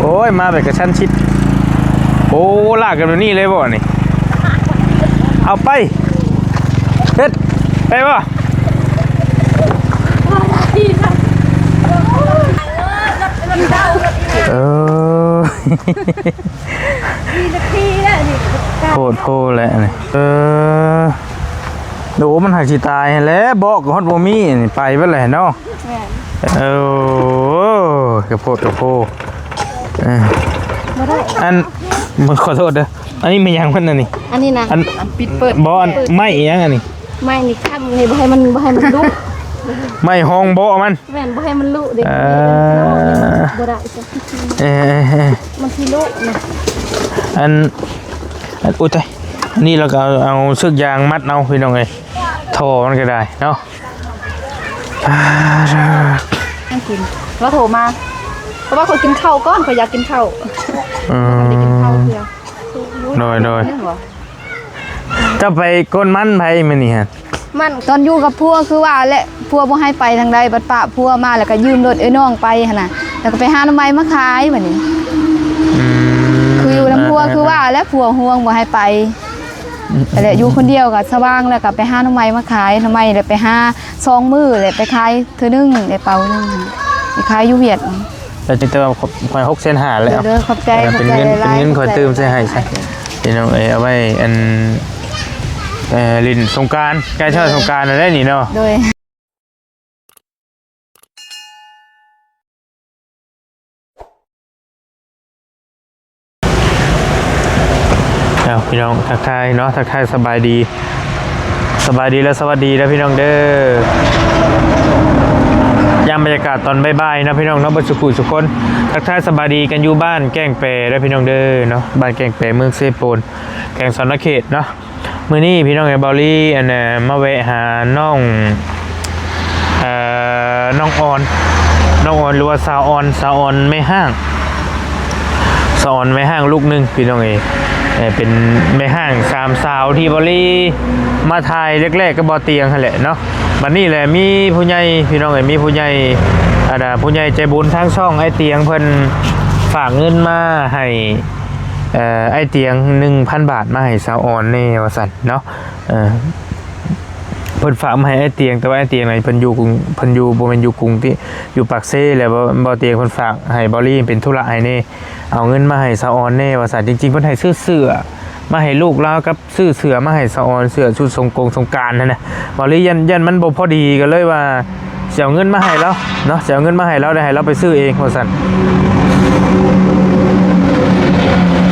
ໂອ້ຍ ມາແບບກະຊັ້ນຊິດ. ໂອ້ ລາກກັນແບບນີ້ເລີຍບໍ່ນີ້? ເອົາໄປ ເຮັດໄປບໍ່? ເອີ ໂພດໂພແຫຼະນີ້. ເອີ ໂອ້ ມັນຫາກຊິຕາຍຫັ້ນແຫຼະ ເບາະກໍຮອດບໍ່ມີນີ້ ໄປເບິດແຫຼະເນາະ. ແມ່ນ ເອີ ກະໂພດກະໂພ ເອີ ບໍ່ໄດ້ ອັນ ມັນ ຂໍໂທດເດີ ອັນນີ້ແມ່ນຫຍັງມັນອັນນີ້? ອັນນີ້ນະ ອັນ ອັນປິດເປີດ ບໍ່ ອັນໄມ້ອີຫຍັງອັນນີ້? ໄມ້ນີ້ຄ້ຳນີ້ ບໍ່ໃຫ້ມັນ ບໍ່ໃຫ້ມັນລຸ ໄມ້ຮອງເບາະມັນ ແມ່ນ ບໍ່ໃຫ້ມັນລຸເດ້ ເອີ ບໍ່ໄດ້ ເອີ ເອີ ເອີ ມັນຊິລຸນະ ອັນ ອັນ ໂອ້ຍ ຕາຍ ອັນນີ້ລາວກະເອົາ ເອົາເຊືອກຢາງມັດເອົາ ພີ່ນ້ອງເອີຍ ທໍ່ມັນກະໄດ້ເນາະ. ປາດ ກິນ ລາວໂທມາ ເພາະວ່າຂ້ອຍກິນເຂົ້າກ່ອນ ຂ້ອຍຢາກກິນເຂົ້າ ອືມ ໄດ້ກິນເຂົ້າເທື່ອ ໂດຍ ໂດຍ ເຈົ້າໄປກົນມັນໃຜມື້ນີ້ຫັ້ນ? ມັນ ຕອນຢູ່ກັບຜົວຄືວ່າແຫຼະ ຜົວບໍ່ໃຫ້ໄປທາງໃດ ບັດປະຜົວມາ ແລ້ວກະຢືມລົດເອື້ອຍນ້ອງໄປຫັ້ນນະ ແລ້ວກະໄປຫາໜໍ່ໄມ້ມາຂາຍບາດນີ້ ອືມ ຄືຢູ່ນຳຜົວຄືວ່າແຫຼະ ຜົວຫ່ວງບໍ່ໃຫ້ໄປ ແຫຼະ ຢູ່ຄົນດຽວກະສະຫວ່າງ ແລ້ວກະໄປຫາໜໍ່ໄມ້ມາຂາຍ ໜໍ່ໄມ້ແລ້ວໄປຫາສອງມື້ ແລ້ວໄປຂາຍເທື່ອໜຶ່ງ ໄດ້ເປົາໜຶ່ງ ໄປຂາຍຢູ່ຫວຽດ. ແຕ່ ແຕ່ວ່າຂ້ອຍຫົກແສນຫ້າແລ້ວ ເດີ ຂອບໃຈ ເອີ ເປັນເງິນ ເປັນເງິນຂ້ອຍຕື່ມໃສ່ໃຫ້ຊະ ພີ່ນ້ອງເອີຍ ເອົາໄວ້ອັນ ເອີ ຫຼິ້ນສົງການ ໃກ້ເທິດສົງການແລ້ວນີ້ເນາະ ໂດຍ. ເອົາ ພີ່ນ້ອງ ທັກທາຍເນາະ ທັກທາຍສະບາຍດີ ສະບາຍດີ ແລະ ສະຫວັດດີເດີພີ່ນ້ອງເດີ ຍາມບັນຍາກາດຕອນບ່າຍໆເນາະ ພີ່ນ້ອງເນາະ ເບິດສູ່ຜູ້ສູ່ຄົນ ທັກທາຍສະບາຍດີກັນຢູ່ບ້ານແກ້ງແປເດີພີ່ນ້ອງເດີເນາະ ບ້ານແກ້ງແປ ເມືອງເຊໂປນ ແຂວງສະຫວັນນະເຂດເນາະ. ມື້ນີ້ພີ່ນ້ອງເອີຍ ເບົາລີ ອັນ ເອີ ມາແວະຫານ້ອງ ເອີ ນ້ອງອອນ ນ້ອງອອນ ຫຼືວ່າສາວອອນ ສາວອອນແມ່ຮ້າງ ສາວອອນແມ່ຮ້າງລູກໜຶ່ງ ພີ່ນ້ອງເອີຍ ເອີ ເປັນແມ່ຮ້າງສາມສາວທີ່ເບົາລີມາຖ່າຍແລກໆກັບບໍ່ຕຽງຫັ້ນແຫຼະເນາະ. ບັດນີ້ແຫຼະ ມີຜູ້ໃຫຍ່ ພີ່ນ້ອງເອີຍ ມີຜູ້ໃຫຍ່ ອັນ ຜູ້ໃຫຍ່ໃຈບຸນທາງຊ່ອງອ້າຍຕຽງ ເພິ່ນຝາກເງິນມາໃຫ້ ເອີ ອ້າຍຕຽງ ໜຶ່ງພັນບາດ ມາໃຫ້ສາວອອນແດ່ວ່າຊັ້ນເນາະ. ເອີ ເພິ່ນຝາກມາໃຫ້ອ້າຍຕຽງ ແຕ່ວ່າອ້າຍຕຽງນີ້ເພິ່ນຢູ່ກຸງ ເພິ່ນຢູ່ ບໍ່ແມ່ນຢູ່ກຸງຕິ ຢູ່ປາກເຊແຫຼະ ບໍ່ ບໍ່ຕຽງ ເພິ່ນຝາກໃຫ້ເບົາລີເປັນທຸລະໃຫ້ແດ່ ເອົາເງິນມາໃຫ້ສາວອອນແດ່ວ່າຊັ້ນ. ຈິງໆ ເພິ່ນໃຫ້ຊື້ເສື້ອມາໃຫ້ລູກລາວ ກັບຊື້ເສື້ອມາໃຫ້ສາວອອນ ເສື້ອຊຸດສົງກົງສົງການຫັ້ນນະ ເບົາລີຢ້ານ ຢ້ານມັນບໍ່ພໍດີ ກໍເລີຍວ່າ ຊິເອົາເງິນມາໃຫ້ລາວເນາະ ຊິເອົາເງິນມາໃຫ້ລາວ ແລ້ວໃຫ້ລາວໄປຊື້ເອງວ່າຊັ້ນ.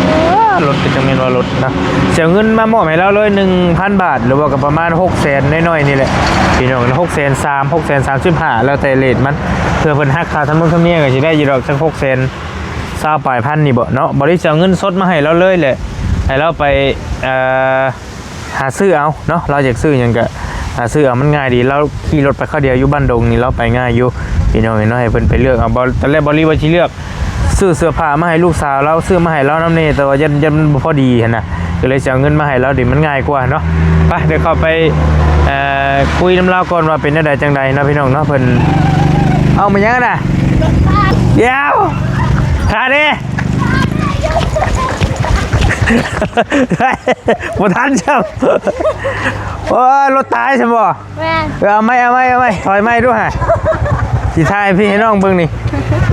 ເອີ ລົດກໍຈັ່ງແມ່ນວ່າລົດເນາະ ຊິເອົາເງິນມາມອບໃຫ້ລາວເລີຍ ໜຶ່ງພັນບາດ ຫຼືວ່າກໍປະມານຫົກແສນໜ້ອຍໆນີ້ແຫຼະ ພີ່ນ້ອງ ຫົກແສນສາມ ຫົກແສນສາມສິບຫ້າ ແລ້ວແຕ່ເຣດມັນ ເພື່ອເພິ່ນຫັກຄ່າທຳນົນທຳນຽມ ກໍຊິໄດ້ຢູ່ດອກ ຈັກຫົກແສນຊາວປາຍພັນນີ້ບໍເນາະ. ເບົາລີຊິເອົາເງິນສົດມາໃຫ້ລາວເລີຍແຫຼະ ໃຫ້ລາວໄປ ເອີ ຫາຊື້ເອົາເນາະ ລາວຢາກຊື້ຫຍັງກະຫາຊື້ເອົາ ມັນງ່າຍດີ ລາວຂີ່ລົດໄປຄາວດຽວ ຢູ່ບ້ານດົງນີ້ລາວໄປງ່າຍຢູ່ ພີ່ນ້ອງເອີຍເນາະ. ໃຫ້ເພິ່ນໄປເລືອກເອົາ ຕອນແລກເບົາລີວ່າຊິເລືອກຊື້ເສື້ອຜ້າມາໃຫ້ລູກສາວລາວ ຊື້ມາໃຫ້ລາວນຳແດ່ ແຕ່ວ່າຢ້ານ ຢ້ານມັນບໍ່ພໍດີຫັ້ນນະ ກໍເລີຍຊິເອົາເງິນມາໃຫ້ລາວ ດຽວມັນງ່າຍກວ່າເນາະ. ໄປ ດຽວເຂົ້າໄປ ເອີ ຄຸຍນຳລາວກ່ອນວ່າເປັນແນວໃດຈັ່ງໃດເນາະ ພີ່ນ້ອງເນາະ. ເພິ່ນ ເອົາ ແມ່ນຫຍັງນະ ດຽວ ຖ້າເດ້ ບໍ່ທັນຊ້ຳ ໂອ້ຍ ລົດຕາຍຊັ້ນບໍ? ແມ່ນ ເອີ ເອົາໃໝ່ ເອົາໃໝ່ ເອົາໃໝ່ ຖອຍໃໝ່ດູຫາ ຊິຖ່າຍໃຫ້ພີ່ໃຫ້ນ້ອງເບິ່ງນີ້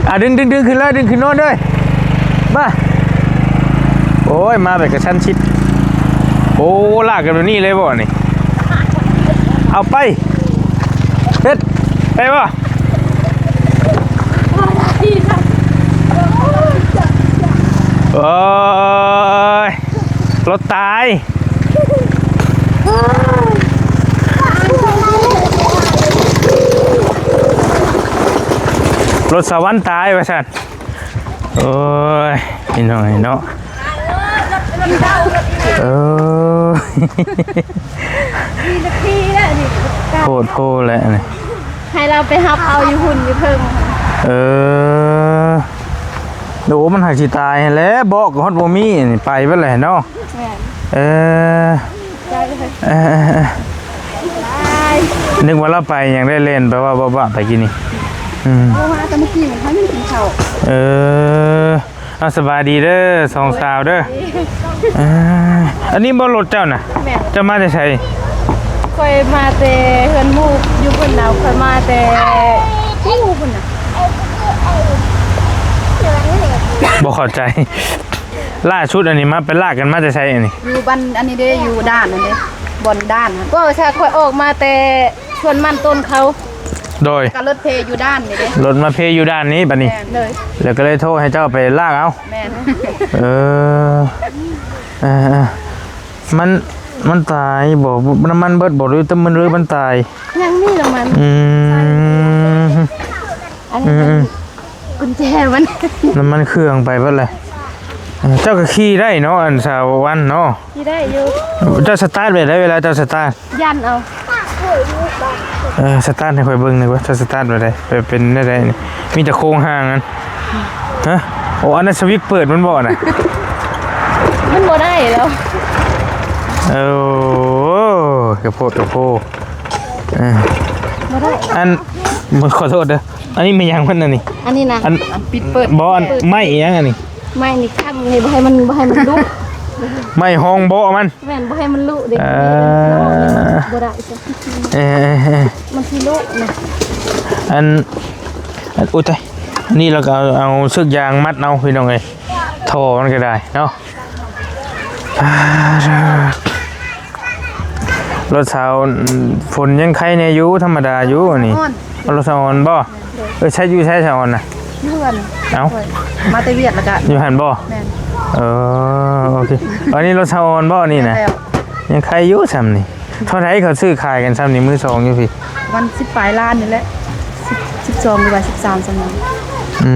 ອ່ະ ດຶງ ດຶງ ດຶງຂຶ້ນເລີຍ ດຶງຂຶ້ນໂນ້ນເລີຍ ມາ ໂອ້ຍ ມາແບບກະຊັ້ນຊິດ ໂອ້ ລາກກັນແບບນີ້ເລີຍບໍນີ້? ເອົາໄປ ເຮັດ ໄປບໍ? ໂອ້ຍ ລົດຕາຍ ລົດສະຫວັນຕາຍວ່າຊັ້ນ. ໂອ້ຍ ພີ່ນ້ອງເອີຍເນາະ ເອີ ໂພດໂພແຫຼະນີ້ ໃຫ້ລາວໄປຮັບເອົາຢູ່ພຸ້ນຢູ່ເທິງ. ເອີ ໂອ້ ມັນຫາກຊິຕາຍຫັ້ນແຫຼະ ເບາະກໍຮອດບໍ່ມີ ໄປເບິດແຫຼະເນາະ. ແມ່ນ ເອີ ເອີ ເອີ ເອີ ໄປ ນຶກວ່າລາວໄປຫຍັງ ໄດ້ແລ່ນໄປວ່າ ວ່າ ວ່າໄປກິນນີ້. ອືມ ໂທມາແຕ່ເມື່ອກີ້ ມັນມີກິນ ເຂົ້າ ເອີ ເອົາ ສະບາຍດີເດີສອງສາວເດີ. ເອີ ອັນນີ້ບໍ່ລົດເຈົ້ານະ? ແມ່ນ. ເຈົ້າມາແຕ່ໃສ? ຂ້ອຍມາແຕ່ເຮືອນໝູ່ຢູ່ພຸ້ນນະ ຂ້ອຍມາແຕ່ພູພຸ້ນນະ. ບໍ່ເຂົ້າໃຈ ລ່າສຸດອັນນີ້ມາໄປລາກກັນມາແຕ່ໃສອັນນີ້? ຢູ່ບ້ານອັນນີ້ເດ້ ຢູ່ດ່ານນັ້ນເດ້ ບ່ອນດ່ານ. ເວົ້າຊະ ຂ້ອຍອອກມາແຕ່ສວນມັນຕົ້ນເຂົາ. ໂດຍ ກໍລົດເພຢູ່ດ່ານນີ້ເດ້ ລົດມາເພຢູ່ດ່ານນີ້ບັດນີ້. ແມ່ນ. ໂດຍ ແລ້ວກໍເລີຍໂທໃຫ້ເຈົ້າໄປລາກເອົາ. ແມ່ນ. ເອີ ເອີ ມັນ ມັນຕາຍບໍ່? ນ້ຳມັນເບິດບໍ່ ຫຼື ແຕ່ມັນ ຫຼືມັນຕາຍ? ຍັງມີນ້ຳມັນ. ອືມ ອັນນີ້ ອືມ ມັນ ອືມ ກຸນແຈມັນ ນ້ຳມັນເຄື່ອງໄປເບິດແລ້ວ. ເອີ ເຈົ້າກໍຂີ່ໄດ້ເນາະ ອັນສາວວັນເນາະ? ຂີ່ໄດ້ຢູ່. ເຈົ້າສະຕາດແບບໃດ ເວລາເຈົ້າສະຕາດ? ຢັນເອົາ. ເອີ ສະຕາດໃຫ້ຂ້ອຍເບິ່ງໜ່ອຍວ່າເຈົ້າສະຕາດແບບໃດ ແບບເປັນແນວໃດນີ້? ມີແຕ່ໂຄງຮ່າງນັ້ນ. ຮະ? ໂອ້ ອັນນັ້ນສະວິດເປີດມັນບໍ່ນະ? ມັນບໍ່ໄດ້ແລ້ວ. ໂອ້ ກະໂພດກະໂພ. ເອີ ບໍ່ໄດ້. ອັນ ມັນ ຂໍໂທດເດີ ອັນນີ້ແມ່ນຫຍັງມັນອັນນີ້? ອັນນີ້ນະ ອັນ ອັນປິດເປີດ ບໍ່ ອັນໄມ້ອີຫຍັງອັນນີ້? ໄມ້ນີ້ຄ້ຳນີ້ ບໍ່ໃຫ້ມັນ ບໍ່ໃຫ້ມັນລຸ. ໄມ້ຮອງເບາະມັນ. ແມ່ນ ບໍ່ໃຫ້ມັນລຸເດ້. ເອີ ບໍ່ໄດ້. ເອີ ເອີ ເອີ ມັນຊິລຸນະ. ອັນ ອັນ ໂອ້ຍຕາຍ ອັນນີ້ເຮົາກໍເອົາ ເອົາເຊືອກຢາງມັດເອົາ ພີ່ນ້ອງເອີຍ ທໍ່ມັນກໍໄດ້ເນາະ. ອ່າ ລົດສາວຝົນຍັງໄຄແດ່ຢູ່ ທຳມະດາຢູ່ອັນນີ້. ເອົາລົດສາວອ່ອນບໍ່? ເອີ ໃຊ້ຢູ່ໃຊ້ສາວອ່ອນນະ? ຢູ່ເຮືອນ. ເອົ້າ ມາແຕ່ວຽກແລ້ວກະ ຢູ່ຫັ້ນບໍ່? ແມ່ນ. ເອີ ໂອເຄ. ອັນນີ້ລົດສາວອ່ອນບໍ່ນີ້ນະ? ແມ່ນແລ້ວ. ຍັງໄຄຢູ່ຊ່ຳນີ້. ເທົ່າໃດເຂົາຊື້ຂາຍກັນຊ່ຳນີ້ ມືສອງຢູ່ພີ້? ປະມານສິບປາຍລ້ານນີ້ແຫຼະ ສິບ ສິບສອງ ຫຼືວ່າສິບສາມຊ່ຳນີ້. ອື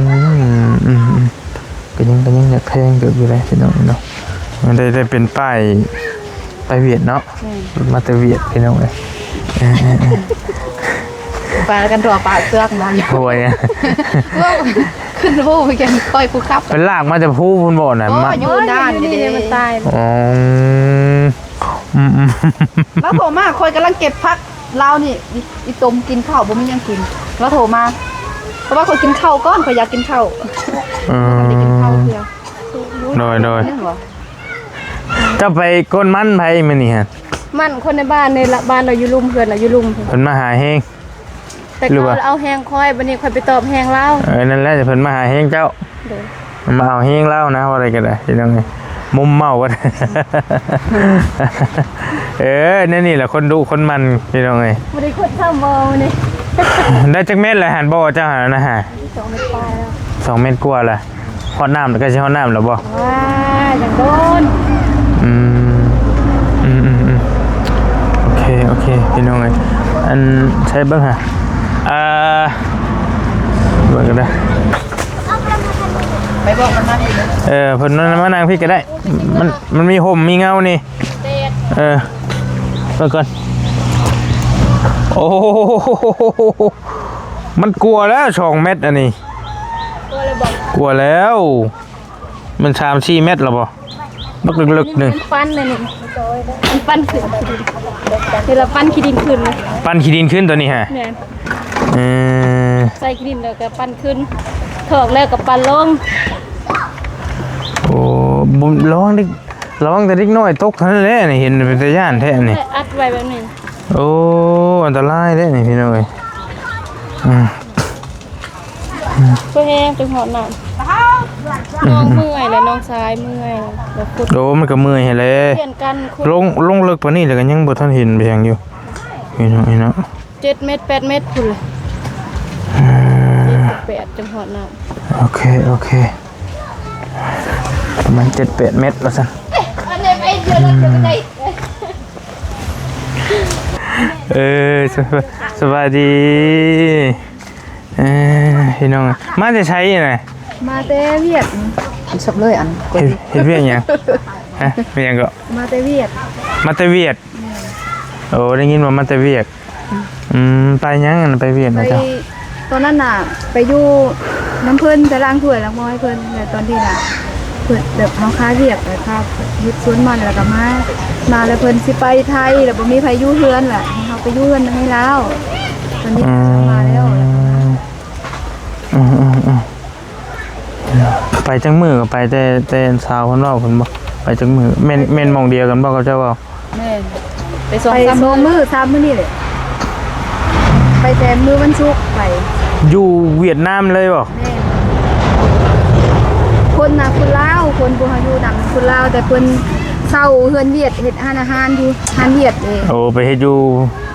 ມ ອືມ ອືມ ກໍຍັງ ກໍຍັງຢາກແພງເຕີບຢູ່ເດ້ພີ່ນ້ອງເນາະ. ໄດ້ ໄດ້ເປັນປ້າຍ ໄປຫວຽດເນາະ. ແມ່ນ. ມາແຕ່ຫວຽດພີ່ນ້ອງເອີຍ. ເອີ ເອີ ເອີ ປາກັນຕົວປາເຊືອກນະ. ໂອ້ຍ ຂຶ້ນພູໄປກັນ ຂ້ອຍຜູ້ຂັບ. ໄປລາກມາແຕ່ພູພຸ້ນບໍ່ນະ? ໂອ້ ມາ ຢູ່ດ່ານນີ້ເດ້ ມັນຕາຍ. ອໍ ອືມ ອືມ ລາວໂທມາ ຂ້ອຍກຳລັງເກັບຜັກ ລາວນີ້ ອີ ອີຕົມກິນເຂົ້າ ບໍ່ມີຫຍັງກິນ ລາວໂທມາ ເພາະວ່າຂ້ອຍກິນເຂົ້າກ່ອນ ຂ້ອຍຢາກກິນເຂົ້າ. ເອີ ບໍ່ໄດ້ກິນເຂົ້າເທື່ອ. ໂດຍ ໂດຍ. ເຈົ້າໄປໂກນມັນໃຜມື້ນີ້ຫັ້ນ? ມັນຄົນໃນບ້ານນີ້ລະ ບ້ານລາວຢູ່ລຸ່ມ ເຮືອນລາວຢູ່ລຸ່ມ. ເພິ່ນມາຫາແຮງ ແຕ່ເຂົາເອົາແຮງຂ້ອຍ ບັດນີ້ຂ້ອຍໄປຕອບແຮງລາວ. ເອີ ນັ້ນແຫຼະ ເພິ່ນມາຫາແຮງເຈົ້າ. ໂດຍ. ມາເອົາແຮງລາວນະ ເວົ້າໄດ້ກໍໄດ້ ພີ່ນ້ອງເອີຍ. ມຸມເມົາເບິດ. ເອີ ແນວນີ້ແຫຼະ ຄົນດຸຄົນໝັ່ນ ພີ່ນ້ອງເອີຍ. ບໍ່ໄດ້ຂຸດຊ້ຳບໍ່ມື້ນີ້? ໄດ້ຈັກແມັດແລ້ວຫັ້ນ ບໍ່ ເຈົ້າຫັ້ນນະຫາ? ສອງແມັດປາຍແລ້ວ. ສອງແມັດກວ່າລະ. ຮອດນ້ຳ ໃກ້ຊິຮອດນ້ຳແລ້ວບໍ່? ວ້າຍ ຍັງໂດນ. ອືມ ອືມ ອືມ ອືມ ໂອເຄ ໂອເຄ ພີ່ນ້ອງເອີຍ. ອັນ ໃຊ້ເບິ່ງຫາ ອ່າ ເບິ່ງກັນເດີ. ໄປບອກມັນມາພີ້ເດີ. ເອີ ເພິ່ນມາ ມານັ່ງພີ້ກໍໄດ້. ມັນ ມັນມີຮົ່ມມີເງົານີ້. ເອີ ເບິ່ງກ່ອນ. ໂອ້ ມັນກວ່າແລ້ວ ສອງແມັດອັນນີ້. ກວ່າແລ້ວບໍ່? ກວ່າແລ້ວ. ມັນສາມສີ່ແມັດແລ້ວບໍ່? ບັກເລິກໆ ໜຶ່ງ ມັນປັ່ນເລີຍນີ້ ມັນປັ່ນຂຶ້ນ ເວລາປັ່ນຂີ້ດິນຂຶ້ນນະ. ປັ່ນຂີ້ດິນຂຶ້ນຕົວນີ້ຫະ? ແມ່ນ. ເອີ ໃສ່ຂີ້ດິນແລ້ວກໍປັ່ນຂຶ້ນ ຖອກແລ້ວກໍປັ່ນລົງ. ໂອ້ ບໍ່ ລະວັງເດັກ ລະວັງແຕ່ເດັກນ້ອຍຕົກເທົ່ານັ້ນແຫຼະນີ້ ເຫັນເປັນຕາຢ້ານແທ້ນີ້. ອັດໄວ້ແບບນີ້. ໂອ້ ອັນຕະລາຍເດ້ນີ້ ພີ່ນ້ອງເອີຍ. ອືມ. ພໍແຮງ ຈຶ່ງຮອດນ້ຳ. ນ້ອງເມື່ອຍແລ້ວ ນ້ອງຊາຍເມື່ອຍແລ້ວ. ໂອ້ ມັນກໍເມື່ອຍຫັ້ນແຫຼະ. ປ່ຽນກັນ ລົງ ລົງເລິກປານນີ້ແລ້ວກໍຍັງບໍ່ທັນເຫັນແພງຢູ່ ເຫັນເນາະ ເຫັນເນາະ. ເຈັດແມັດ ແປດແມັດພຸ້ນແຫຼະ. ເອີ ເຈັດ ແປດ ຈຶ່ງຮອດນ້ຳ. ໂອເຄ ໂອເຄ ປະມານເຈັດແປດແມັດວ່າຊັ້ນ. ເອີ ສະ ສະບາຍດີ. ເອີ ພີ່ນ້ອງ ມາແຕ່ໃສນະ? ມາແຕ່ວຽກ. ສັບເລີຍອັນ ເຮັດ ເຮັດວຽກຫຍັງ? ຮະ ເປັນຫຍັງເກາະ? ມາແຕ່ວຽກ. ມາແຕ່ວຽກ. ແມ່ນ. ໂອ້ ໄດ້ຍິນວ່າມາແຕ່ວຽກ. ອືມ ອືມ ໄປຫຍັງ ໄປວຽກນະເຈົ້າ? ຕອນນັ້ນນະ ໄປຢູ່ນຳເພິ່ນ ໄປລ້າງຖ້ວຍລ້າງໝໍ້ໃຫ້ເພິ່ນ. ແລ້ວຕອນນີ້ນະ ເພິ່ນແບບເຮົາຄາວຽກ ແລ້ວຄາວເຮັດສວນມັນ ແລ້ວກໍມາ ມາແລ້ວເພິ່ນຊິໄປໄທ ແລ້ວບໍ່ມີໃຜຢູ່ເຮືອນ ແລ້ວໃຫ້ເຮົາໄປຢູ່ເຮືອນນຳແມ່ລາວ. ຕອນນີ້ ອືມ ມາແລ້ວ. ອືມໆໆ ໄປຈັກມື້ກໍໄປແຕ່ ແຕ່ຊາວເພິ່ນເວົ້າເພິ່ນບໍ່ ໄປຈັກມື້ ແມ່ນ ແມ່ນໝ່ອງດຽວກັນບໍ່ ເຂົາເຈົ້າເວົ້າ? ແມ່ນ ໄປສອງ ໄປສາມ ສອງມື້ ສາມມື້ນີ້ແຫຼະ ໄປແຕ່ມື້ວັນສຸກໄປ. ຢູ່ຫວຽດນາມເລີຍບໍ່? ແມ່ນ ຄົນນະຄົນລາວ ຄົນຜູ້ເຮົາຢູ່ນຳຄົນລາວ ແຕ່ເພິ່ນເຊົ່າເຮືອນຫວຽດ ເຮັດຮ້ານອາຫານຢູ່ຮ້ານຫວຽດເດ້. ໂອ້ ໄປເຮັດຢູ່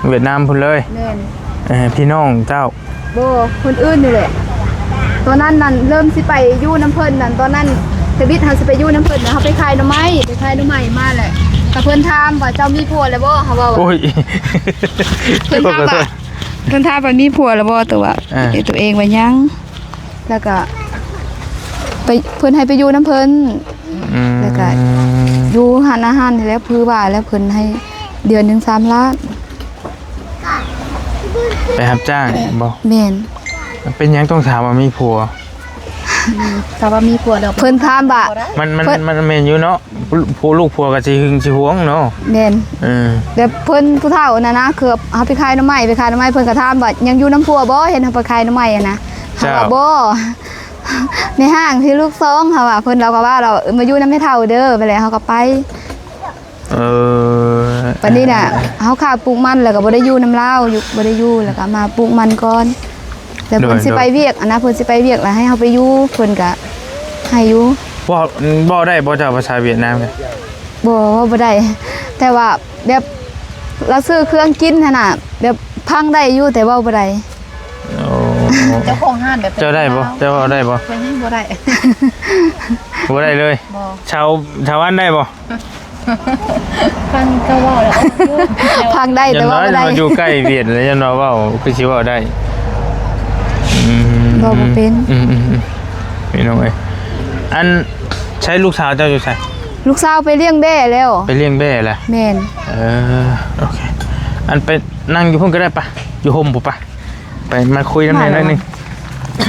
ຫວຽດນາມພຸ້ນເລີຍ? ແມ່ນ. ເອີ ພີ່ນ້ອງເຈົ້າ? ບໍ່ ຄົນອື່ນນີ້ແຫຼະ. ຕອນນັ້ນນັ້ນເລີ່ມຊິໄປຢູ່ນຳເພິ່ນນັ້ນ ຕອນນັ້ນທະວິດເຮົາຊິໄປຢູ່ນຳເພິ່ນ ເຮົາໄປຂາຍໜໍ່ໄມ້ ໄປຂາຍໜໍ່ໄມ້ມາແຫຼະ ກໍເພິ່ນຖາມວ່າ ເຈົ້າມີຜົວແລ້ວບໍ່? ເຮົາເວົ້າ ໂອ້ຍ ເພິ່ນຖາມວ່າ ເພິ່ນຖາມວ່າມີຜົວແລ້ວບໍ່? ຕົວ ເອີ ຕົວເອງວ່າຍັງ ແລ້ວກໍໄປ ເພິ່ນໃຫ້ໄປຢູ່ນຳເພິ່ນ ອືມ ແລ້ວກໍຢູ່ຮ້ານອາຫານນີ້ແຫຼະ ຄືວ່າແລ້ວ ເພິ່ນໃຫ້ເດືອນໜຶ່ງສາມລ້ານ. ໄປຮັບຈ້າງບໍ່? ແມ່ນ. ເປັນຫຍັງຕ້ອງຖາມວ່າມີຜົວ? ອືມ ຖ້າວ່າມີຜົວແລ້ວ ເພິ່ນຖາມວ່າ ມັນ ມັນ ເພິ່ນ ມັນແມ່ນຢູ່ເນາະ ຜູ້ລູກຜົວກໍຊິຫຶງຊິຫວງເນາະ. ແມ່ນ. ເອີ ແບບເພິ່ນຜູ້ເຖົ້ານັ້ນນະ ຄືເຮົາໄປຂາຍໜໍ່ໄມ້ ໄປຂາຍໜໍ່ໄມ້ ເພິ່ນກໍຖາມວ່າ ຍັງຢູ່ນຳຜົວບໍ່? ເຫັນເຮົາໄປຂາຍໜໍ່ໄມ້ຫັ້ນນະ. ເຮົາວ່າ ເຈົ້າ ບໍ່ ແມ່ຮ້າງທີ່ລູກສອງ ເຮົາວ່າ ເພິ່ນ ລາວກໍວ່າ ລາວມາຢູ່ນຳແມ່ເຖົ້າເດີ ບັດແລ້ວເຮົາກໍໄປ. ເອີ ບັດນີ້ນະ ເຮົາຂ້າປູກມັນ ແລ້ວກໍບໍ່ໄດ້ຢູ່ນຳລາວ ຢູ່ ບໍ່ໄດ້ຢູ່ ແລ້ວກໍມາປູກມັນກ່ອນ ແລ້ວເພິ່ນ ໂດຍ ຊິໄປວຽກ ໂດຍ ອັນນະ ເພິ່ນຊິໄປວຽກ ແລ້ວໃຫ້ເຮົາໄປຢູ່ ເພິ່ນກໍໃຫ້ຢູ່. ເວົ້າ ເວົ້າໄດ້ບໍ່ເຈົ້າ ພາສາຫວຽດນາມ? ບໍ່ ເວົ້າບໍ່ໄດ້ ແຕ່ວ່າແບບລາວຊື້ເຄື່ອງກິນຫັ້ນນະ ແບບຟັງໄດ້ຢູ່ ແຕ່ເວົ້າບໍ່ໄດ້. ໂອ້ ເຈົ້າຂອງຮ້ານແບບ ເຈົ້າໄດ້ບໍ່? ເຈົ້າເວົ້າໄດ້ບໍ່? ຂ້ອຍຍັງບໍ່ໄດ້ ບໍ່ໄດ້ເລີຍ. ບໍ່ ຊາວ ຊາວບ້ານໄດ້ບໍ່? ຟັງເຂົາເວົ້າແລ້ວ ຟັງໄດ້ ແຕ່ເວົ້າບໍ່ໄດ້. ຢ່າງນ້ອຍຢູ່ໃກ້ຫວຽດແລ້ວ ຢ່າງນ້ອຍເວົ້າຄືຊິເວົ້າໄດ້. ອືມ ເວົ້າບໍ່ເປັນ. ອືມໆໆ ພີ່ນ້ອງເອີຍ ອັນ ໃສລູກສາວເຈົ້າຢູ່ໃສ? ລູກສາວໄປລ້ຽງແບ້ແລ້ວ. ໄປລ້ຽງແບ້ລະ? ແມ່ນ. ເອີ ໂອເຄ ອັນໄປນັ່ງຢູ່ພຸ້ນກໍໄດ້ປະ ຢູ່ຮົ່ມພຸ້ນປະ. ໄປມາຄຸຍນຳແດ່ໜ້ອຍໜຶ່ງ.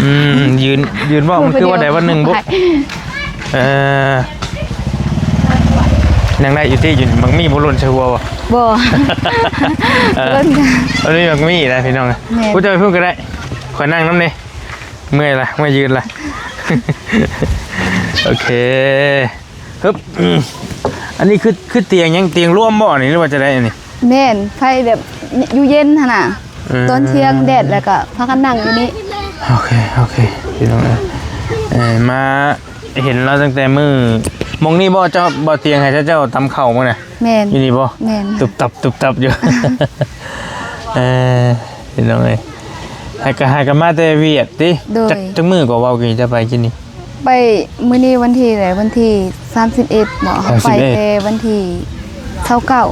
ອືມ ຢືນ ຢືນເວົ້າ ມັນຄືວ່າໃດວ່າໜຶ່ງບຸ. ເອີ ນັ່ງໄດ້ຢູ່ຕິ ຢູ່ນີ້ ບັກໝີ່ບໍ່ຫຼົ່ນໃສ່ຫົວບໍ່? ບໍ່ ເອີ ມັນມີບັກໝີ່ນະພີ່ນ້ອງ. ແມ່ນ ຜູ້ເຈົ້າໄປພຸ້ນກໍໄດ້ ຂ້ອຍນັ່ງນຳນີ້ ເມື່ອຍລະ ເມື່ອຍຢືນລະ. ໂອເຄ ຮຶບ ອືມ ອັນນີ້ຄື ຄືຕຽງຫຍັງ ຕຽງລວມບໍ່ນີ້ ຫຼືວ່າຈັ່ງໃດອັນນີ້? ແມ່ນ ໄຟແບບຢູ່ເຢັນຫັ້ນນະ. ອືມ ຕອນທ່ຽງແດດ ແລ້ວກໍພາກັນນັ່ງຢູ່ນີ້. ໂອເຄ ໂອເຄ ພີ່ນ້ອງເອີຍ ເອີ ມາເຫັນລາວຕັ້ງແຕ່ມື້ ໝ່ອງນີ້ບໍ່ ເຈົ້າ ບໍ່ຕຽງໃຫ້ເຈົ້າຕຳເຂົ້າມື້ນະ? ແມ່ນ ຢູ່ນີ້ບໍ່? ແມ່ນ ຕຸບຕັບ ຕຸບຕັບຢູ່. ເອີ ພີ່ນ້ອງເອີຍ ຫາກະ ຫາກະມາແຕ່ຫວຽດຕິ? ໂດຍ ຈັກ ຈັກມື້ກໍເວົ້າກີ້ ຈະໄປກິນນີ້? ໄປມື້ນີ້ວັນທີໃດ? ວັນທີສາມສິບເອັດບໍ? ສາມສິບເອັດ ເຮົາໄປແຕ່ວັນທີຊາວເກົ້າ.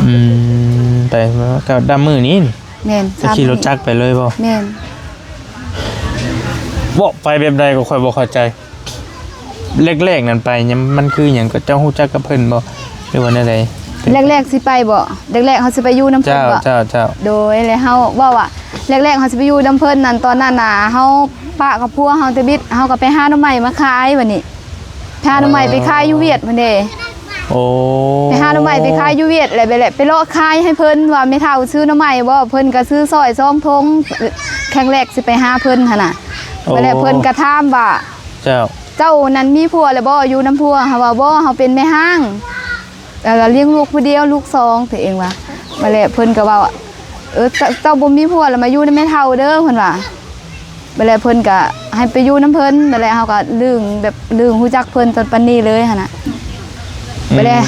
ອືມ ໄປເມື່ອເກົ້າ ດຳມື້ນີ້? ແມ່ນ ໄປຂີ່ລົດຈັກໄປເລີຍບໍ? ແມ່ນ. ເວົ້າໄປແບບໃດກໍຂ້ອຍບໍ່ເຂົ້າໃຈ. ແລກໆນັ້ນໄປ ມັນຄືຫຍັງ ກໍເຈົ້າຮູ້ຈັກກັບເພິ່ນບໍ່ ຫຼືວ່າແນວໃດ? ແລກໆຊິໄປບໍ? ແລກໆເຮົາຊິໄປຢູ່ນຳເພິ່ນບໍ? ເຈົ້າ ເຈົ້າ ເຈົ້າ. ໂດຍ ແລ້ວເຮົາເວົ້າວ່າ ແລກໆເຮົາຊິໄປຢູ່ນຳເພິ່ນນັ້ນ ຕອນນັ້ນນະ ເຮົາປະກັບຜົວເຮົາແຕ່ບິດ ເຮົາກໍໄປຫາໜໍ່ໄມ້ມາຂາຍ ບັດນີ້ ໄປຫາໜໍ່ໄມ້ໄປຂາຍຢູ່ຫວຽດພຸ້ນເດ້. ໂອ້ ໄປຫາໜໍ່ໄມ້ໄປຂາຍຢູ່ຫວຽດ ແລ້ວໄປ ແລ້ວໄປເລາະຂາຍໃຫ້ເພິ່ນວ່າ ແມ່ເຖົ້າຊື້ໜໍ່ໄມ້ບໍ່? ເພິ່ນກໍຊື້ຊ່ອຍສອງຖົງ ຄັ້ງແລກຊິໄປຫາເພິ່ນຫັ້ນນະ. ໂອ້ ແລ້ວເພິ່ນກໍຖາມວ່າ ເຈົ້າ ເຈົ້ານັ້ນມີຜົວແລ້ວບໍ່? ຢູ່ນຳຜົວ. ເຮົາວ່າ ບໍ່ ເຮົາເປັນແມ່ຮ້າງ ແລ້ວກໍລ້ຽງລູກຜູ້ດຽວ ລູກສອງ ຕົວເອງວ່າ. ບັດແລ້ວເພິ່ນກໍເວົ້າ ເອີ ເຈົ້າ ເຈົ້າບໍ່ມີຜົວແລ້ວມາຢູ່ນຳແມ່ເຖົ້າເດີ ເພິ່ນວ່າ. ບັດແລ້ວເພິ່ນກໍໃຫ້ໄປຢູ່ນຳເພິ່ນ. ບັດແລ້ວເຮົາກໍລຶ້ງ ແບບລຶ້ງຮູ້ຈັກເພິ່ນຕອນປານນີ້ເລີຍຫັ້ນນະ. ອືມ ບັດແລ້ວ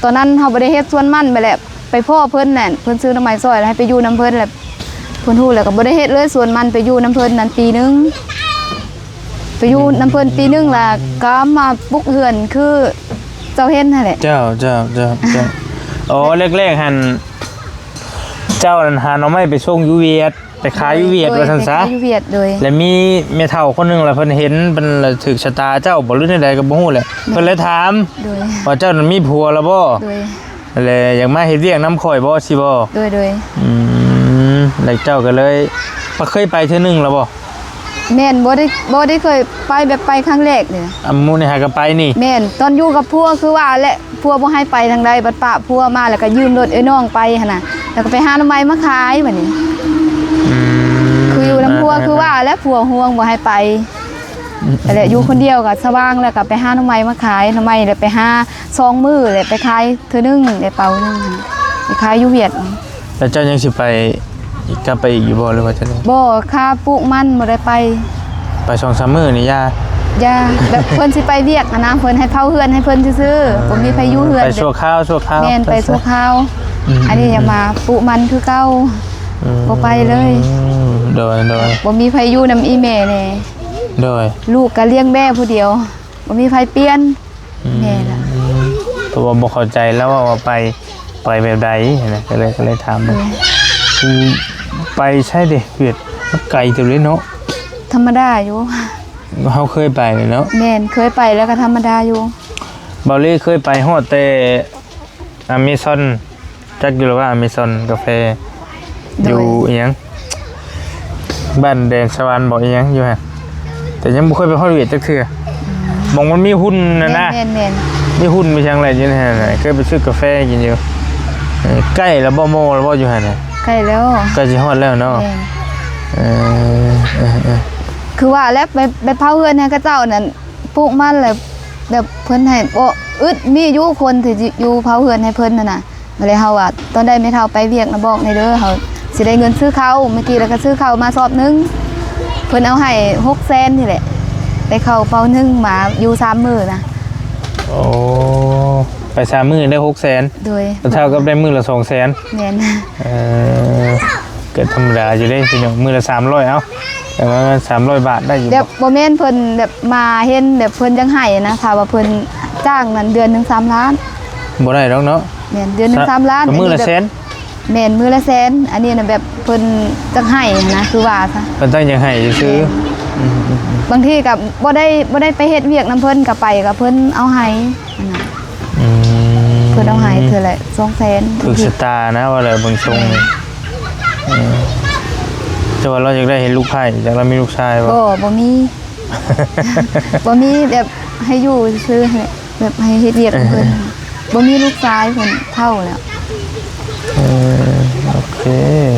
ຕອນນັ້ນເຮົາບໍ່ໄດ້ເຮັດສວນມັນ ບັດແລ້ວໄປພໍ້ເພິ່ນແຫຼະ ເພິ່ນຊື້ໜໍ່ໄມ້ຊ່ອຍ ແລ້ວໃຫ້ໄປຢູ່ນຳເພິ່ນ ແລ້ວເພິ່ນຮູ້ ແລ້ວກໍບໍ່ໄດ້ເຮັດເລີຍສວນມັນ ໄປຢູ່ນຳເພິ່ນນັ້ນປີໜຶ່ງ. ໄປຢູ່ນຳເພິ່ນປີໜຶ່ງ ແລ້ວກໍມາປຸກເຮືອນຄືເຈົ້າເຫັນຫັ້ນແຫຼະ. ເຈົ້າ ເຈົ້າ ເຈົ້າ ເຈົ້າ. ອໍ ແລກໆຫັ້ນ ເຈົ້ານັ້ນຫາໜໍ່ໄມ້ໄປສົ່ງຢູ່ຫວຽດ ໄປຂາຍຢູ່ຫວຽດ ໂດຍ ວ່າຊັ້ນຊະ. ໄປຂາຍຢູ່ຫວຽດ ໂດຍ. ແລ້ວມີແມ່ເຖົ້າຄົນໜຶ່ງລະ ເພິ່ນເຫັນ ເພິ່ນລະຖືກຊະຕາເຈົ້າບໍ ຫຼືແນວໃດກໍບໍ່ຮູ້ແຫຼະ. ແມ່ນ. ເພິ່ນເລີຍຖາມ ໂດຍ ວ່າເຈົ້ານັ້ນມີຜົວລະບໍ່? ໂດຍ. ແລ້ວຢາກມາເຮັດວຽກນຳຂ້ອຍບໍ ຊີ້ບໍ? ໂດຍ ໂດຍ. ອືມ ແລ້ວເຈົ້າກໍເລີຍ ເຄີຍໄປເທື່ອໜຶ່ງລະບໍ່? ແມ່ນ ບໍ່ໄດ້ ບໍ່ໄດ້ເຄີຍໄປ ແບບໄປຄັ້ງແລກເດ້. ອາ ມື້ນີ້ຫາກໍໄປນີ້? ແມ່ນ ຕອນຢູ່ກັບຜົວຄືວ່າແຫຼະ ຜົວບໍ່ໃຫ້ໄປທາງໃດ ບັດປະຜົວມາ ແລ້ວກໍຢືມລົດເອື້ອຍນ້ອງໄປຫັ້ນນະ ແລ້ວກໍໄປຫາໜໍ່ໄມ້ມາຂາຍບັດນີ້. ອືມ ຄື ຢູ່ນຳຜົວ ອ່າ ຄືວ່າແຫຼະ ຜົວຫ່ວງບໍ່ໃຫ້ໄປ ອືມ ແຫຼະ ຢູ່ຄົນດຽວກໍສະຫວ່າງ ແລ້ວກໍໄປຫາໜໍ່ໄມ້ມາຂາຍ ໜໍ່ໄມ້ແລ້ວໄປຫາສອງມື້ ແລ້ວໄປຂາຍເທື່ອໜຶ່ງ ໄດ້ເປົາໜຶ່ງ ໄປຂາຍຢູ່ຫວຽດ. ແລ້ວເຈົ້າຍັງຊິໄປ ກັບໄປອີກຢູ່ບໍ່ ຫຼືວ່າຈັ່ງໃດ? ບໍ່ ຄ່າປູກມັນບໍ່ໄດ້ໄປ ໄປສອງສາມມື້ນີ້ຢ່າ ຢ່າ ແບບເພິ່ນຊິໄປວຽກຫັ້ນນະ ເພິ່ນໃຫ້ເຝົ້າເຮືອນໃຫ້ເພິ່ນຊື່ໆ ອ່າ ບໍ່ມີໃຜຢູ່ເຮືອນ ໄປຊົ່ວຄາວ ຊົ່ວຄາວ ແມ່ນ ໄປຊົ່ວຄາວ ອືມ ອັນນີ້ຍັງມາປູກມັນຄືເກົ່າ ອືມ ບໍ່ໄປເລີຍ ໂດຍ ໂດຍ ບໍ່ມີໃຜຢູ່ນຳອີ່ແມ່ແດ່ ໂດຍ ລູກກໍລ້ຽງແມ່ຜູ້ດຽວ ບໍ່ມີໃຜປ່ຽນ ອືມ ແມ່ລະ ເພາະວ່າບໍ່ເຂົ້າໃຈລາວເວົ້າວ່າໄປ ໄປແບບໃດຫັ້ນນະ ກໍເລີຍ ກໍເລີຍຖາມເບິ່ງ ໂດຍ ຄືໄປໃສເດ ຫວຽດ ມັນໄກເຕີບເດ້ເນາະ ທຳມະດາຢູ່ ເຮົາເຄີຍໄປແລ້ວເນາະ ແມ່ນ ເຄີຍໄປແລ້ວກໍທຳມະດາຢູ່ ເບົາລີເຄີຍໄປຮອດແຕ່ ອາເມຊອນ ຈັກຢູ່ລະວ່າອາເມຊອນກາແຟ ໂດຍ ຢູ່ອີ່ຫຍັງ ບ້ານແດນສະຫວັນບໍ ອີ່ຫຍັງຢູ່ຫັ້ນ ແຕ່ຍັງບໍ່ເຄີຍໄປຮອດຫວຽດຈັກເທື່ອ ອືມ ໝ່ອງມັນມີຫຸ່ນຫັ້ນນະ ແມ່ນໆໆ ມີຫຸ່ນມີຫຍັງແຫຼະຢູ່ໃນຫັ້ນນະ ເຄີຍໄປຊື້ກາແຟກິນຢູ່ ເອີ ໃກ້ແລ້ວບໍ່ ມໍລະບໍ່ຢູ່ຫັ້ນນະ ໃກ້ແລ້ວ ໃກ້ຊິຮອດແລ້ວເນາະ ແມ່ນ ເອີ ເອີ ເອີ ຄືວ່າແຫຼະ ໄປ ໄປເຝົ້າເຮືອນໃຫ້ເຂົາເຈົ້ານັ້ນ ປູກມັນແລ້ວ ແບບເພິ່ນໃຫ້ບໍ່ອຶດ ມີຢູ່ຄົນທີ່ຢູ່ເຝົ້າເຮືອນໃຫ້ເພິ່ນຫັ້ນນະ ແລ້ວເຮົາວ່າ ຕອນໃດແມ່ເຖົ້າໄປວຽກນະ ບອກແດ່ເດີ ເຮົາຊິໄດ້ເງິນຊື້ເຂົ້າ ເມື່ອກີ້ລະກໍຊື້ເຂົ້າມາຊອບໜຶ່ງ ເພິ່ນເອົາໃຫ້ຫົກແສນນີ້ແຫຼະ ໄດ້ເຂົ້າເປົາໜຶ່ງ ມາຢູ່ສາມມື້ນະ ໂອ້ ໄປສາມມື້ໄດ້ຫົກແສນ ໂດຍ ກໍເທົ່າກັບໄດ້ມື້ລະສອງແສນ ແມ່ນ ເອີ ກໍທຳມະດາຢູ່ເດ້ພີ່ນ້ອງ ມື້ລະສາມຮ້ອຍ ເອົ້າ ແຕ່ວ່າສາມຮ້ອຍບາດໄດ້ຢູ່ ແບບບໍ່ແມ່ນເພິ່ນແບບມາເຫັນແບບເພິ່ນຢາກໃຫ້ນະ ຖ້າວ່າເພິ່ນຈ້າງນັ້ນເດືອນໜຶ່ງສາມລ້ານ ບໍ່ໄດ້ດອກເນາະ ແມ່ນ ເດືອນໜຶ່ງສາມລ້ານ ກໍມື້ລະແສນ ແມ່ນ ມື້ລະແສນ ອັນນີ້ນະແບບເພິ່ນຢາກໃຫ້ນະ ຄືວ່າຊະ ເພິ່ນຕັ້ງໃຈຢາກໃຫ້ຊື່ໆ ແມ່ນ ອືມໆໆ ບາງທີກໍບໍ່ໄດ້ ບໍ່ໄດ້ໄປເຮັດວຽກນຳເພິ່ນ ກໍໄປກໍເພິ່ນເອົາໃຫ້ຫັ້ນນະ ອືມ ເພິ່ນເອົາໃຫ້ເທື່ອລະສອງແສນ ຖືກຊະຕານະ ວ່າແລ້ວເບິ່ງຊົງ ແມ່ນ ເອີ ແຕ່ວ່າລາວຢາກໄດ້ເຫັນລູກໃພ້ ຢາກລາວມີລູກຊາຍບໍ່? ບໍ່ ບໍ່ມີ ບໍ່ມີແບບໃຫ້ຢູ່ຊື່ໆ ໃຫ້ແບບໃຫ້ເຮັດວຽກນຳເພິ່ນ ເອີ ບໍ່ມີລູກຊາຍ ເພິ່ນເຖົ້າແລ້ວ ເອີ ໂອເຄ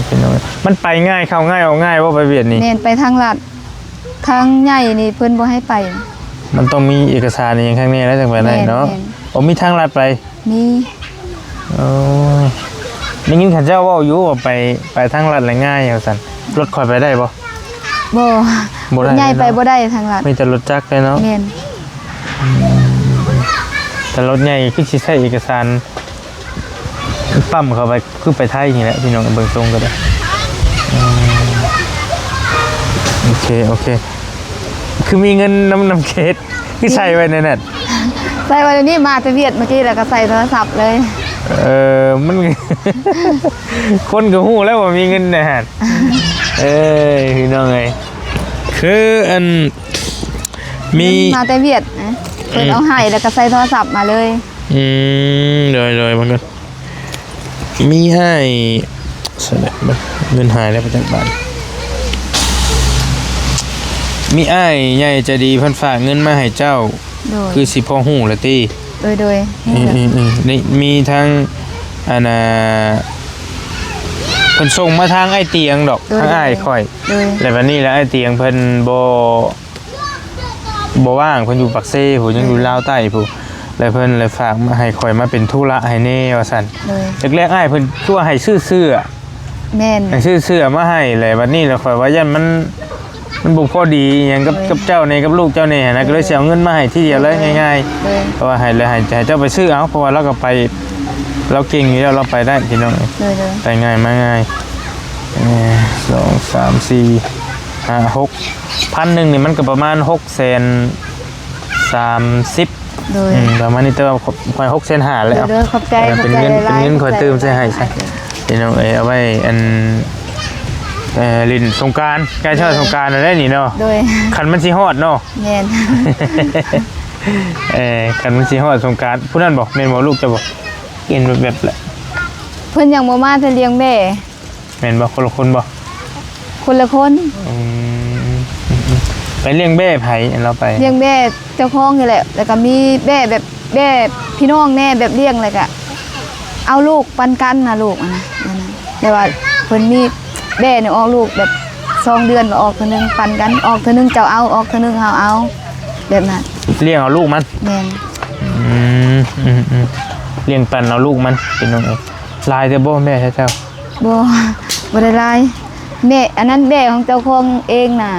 ພີ່ນ້ອງ ມັນໄປງ່າຍ ເຂົ້າງ່າຍ ອອກງ່າຍບໍ່ ໄປຫວຽດນີ້? ແມ່ນ ໄປທາງລັດ ທາງໃຫຍ່ນີ້ເພິ່ນບໍ່ໃຫ້ໄປ ມັນຕ້ອງມີເອກະສານອີ່ຫຍັງຂ້າງໃນແລ້ວຈັ່ງໄປໄດ້ເນາະ ແມ່ນໆ ໂອ້ ມີທາງລັດໄປ ມີ ໂອ້ ໄດ້ຍິນເຂົາເຈົ້າເວົ້າຢູ່ວ່າໄປ ໄປທາງລັດແລ້ວງ່າຍວ່າຊັ້ນ ລົດຂ້ອຍໄປໄດ້ບໍ່? ບໍ່ ບໍ່ໄດ້ ລົດໃຫຍ່ໄປບໍ່ໄດ້ທາງລັດ ມີແຕ່ລົດຈັກເດ້ເນາະ ແມ່ນ ອືມ ແຕ່ລົດໃຫຍ່ຄືຊິໃຊ້ເອກະສານ ປ້ຳເຂົ້າໄປ ຄືໄປໄທນີ້ແຫຼະ ພີ່ນ້ອງ ເບິ່ງຊົງກໍໄດ້ ອືມ ໂອເຄ ໂອເຄ ຄືມີເງິນນຳ ນຳເຂດ ຄືໃສ່ໄວ້ໃນນັ້ນ ໃສ່ໄວ້ໃນນີ້ ມາແຕ່ຫວຽດເມື່ອກີ້ ແລ້ວກໍໃສ່ໂທລະສັບເລີຍ ເອີ ມັນ ຄົນກໍຮູ້ແລ້ວວ່າມີເງິນໃນຫັ້ນ ເອີຍ ພີ່ນ້ອງເອີຍ ຄືອັນ ມີ ເງິນມາແຕ່ຫວຽດນະ ເພິ່ນເອົາໃຫ້ ແລ້ວກໍໃສ່ໂທລະສັບມາເລີຍ ອືມ ໂດຍໆ ເບິ່ງກ່ອນ ມີອ້າຍ ໃສ່ແລ້ວ ເງິນຫາຍແລ້ວປະຈັກບາດ ມີອ້າຍໃຫຍ່ໃຈດີເພິ່ນຝາກເງິນມາໃຫ້ເຈົ້າ ໂດຍ ຄືຊິພໍຮູ້ລະຕິ ໂດຍໆ ນີ້ ອືມໆ ນີ້ມີທັງ ອັນນ່າ ເພິ່ນສົ່ງມາທາງອ້າຍຕຽງດອກ ໂດຍ ທາງອ້າຍຂ້ອຍ ໂດຍ ແລ້ວບັດນີ້ລະອ້າຍຕຽງເພິ່ນບໍ່ ບໍ່ວ່າງ ເພິ່ນຢູ່ປາກເຊພຸ້ນ ຍັງຢູ່ ໂດຍ ລາວໃຕ້ພຸ້ນ ແລ້ວເພິ່ນເລີຍຝາກມາໃຫ້ຂ້ອຍມາເປັນທຸລະໃຫ້ແດ່ວ່າຊັ້ນ ໂດຍ ແລກໆ ອ້າຍເພິ່ນຄືວ່າໃຫ້ຊື້ເສື້ອ ແມ່ນ ໃຫ້ຊື້ເສື້ອມາໃຫ້ ແລ້ວບັດນີ້ລະຂ້ອຍວ່າຢ້ານມັນ ມັນບໍ່ພໍດີອີ່ຫຍັງກັບ ໂດຍ ກັບເຈົ້າແດ່ ກັບລູກເຈົ້າແດ່ຫັ້ນນະ ໂດຍ ກໍເລີຍຊິເອົາເງິນມາໃຫ້ທີດຽວເລີຍ ໂດຍ ງ່າຍໆ ໂດຍ ເພາະວ່າໃຫ້ ແລ້ວໃຫ້ ໃຫ້ເຈົ້າໄປຊື້ເອົາ ເພາະວ່າລາວກໍໄປ ລາວເກັ່ງຢູ່ແລ້ວ ລາວໄປໄດ້ພີ່ນ້ອງ ໂດຍໆ ໄປງ່າຍມາງ່າຍ ເອີ ສອງ ສາມ ສີ່ ຫ້າ ຫົກ ພັນໜຶ່ງນີ້ມັນກໍປະມານຫົກແສນສາມສິບ ໂດຍ ອືມ ປະມານນີ້ ແຕ່ວ່າຂ້ອຍຫົກແສນຫ້າແລ້ວ ໂດຍ ຂອບໃຈ ເອີ ຂອບໃຈຫຼາຍໆ ເປັນເງິນ ເປັນເງິນຂ້ອຍຕື່ມໃສ່ໃຫ້ຊະ ພີ່ນ້ອງເອີຍ ເອົາໄວ້ອັນ ເອີ ຫຼິ້ນສົງການ ໃກ້ຮອດ ໂດຍ ສົງການແລ້ວນີ້ເນາະ ໂດຍ ຄັນມັນຊິຮອດເນາະ ແມ່ນ ເອີ ຄັນມັນຊິຮອດສົງການ ຜູ້ນັ້ນບໍ່ ແມ່ນບໍ່ ລູກເຈົ້າບໍ່ ເຫັນແວບໆ ແຫຼະ ເພິ່ນຍັງບໍ່ມາແຕ່ລ້ຽງແບ້ ແມ່ນບໍ່? ຄົນລະຄົນບໍ່? ຄົນລະຄົນ ອືມ ໄປລ້ຽງແບ້ໃຜ ລາວໄປ? ລ້ຽງແບ້ເຈົ້າຂອງນີ້ແຫຼະ ແລ້ວກໍມີແບ້ແບບ ແບ້ພີ່ນ້ອງແດ່ ແບບລ້ຽງ ແລ້ວກໍເອົາລູກປັນກັນນະ ລູກຫັ້ນນະ ແບບນັ້ນ ແຕ່ວ່າເພິ່ນມີແບ້ນີ້ອອກລູກແບບ ສອງເດືອນກໍອອກເທື່ອໜຶ່ງ ປັນກັນ ອອກເທື່ອໜຶ່ງເຈົ້າເອົາ ອອກເທື່ອໜຶ່ງເຮົາເອົາ ແບບນັ້ນ. ລ້ຽງເອົາລູກມັນ? ແມ່ນ. ອືມ ອືມໆ ລ້ຽງປັນເອົາລູກມັນ ພີ່ນ້ອງເອີຍ. ຫຼາຍແຕ່ບໍ່ແມ່ເຈົ້າ? ບໍ່ ບໍ່ໄດ້ຫຼາຍ. ແມ່ ອັນນັ້ນແມ່ຂອງເຈົ້າຂອງເອງນະ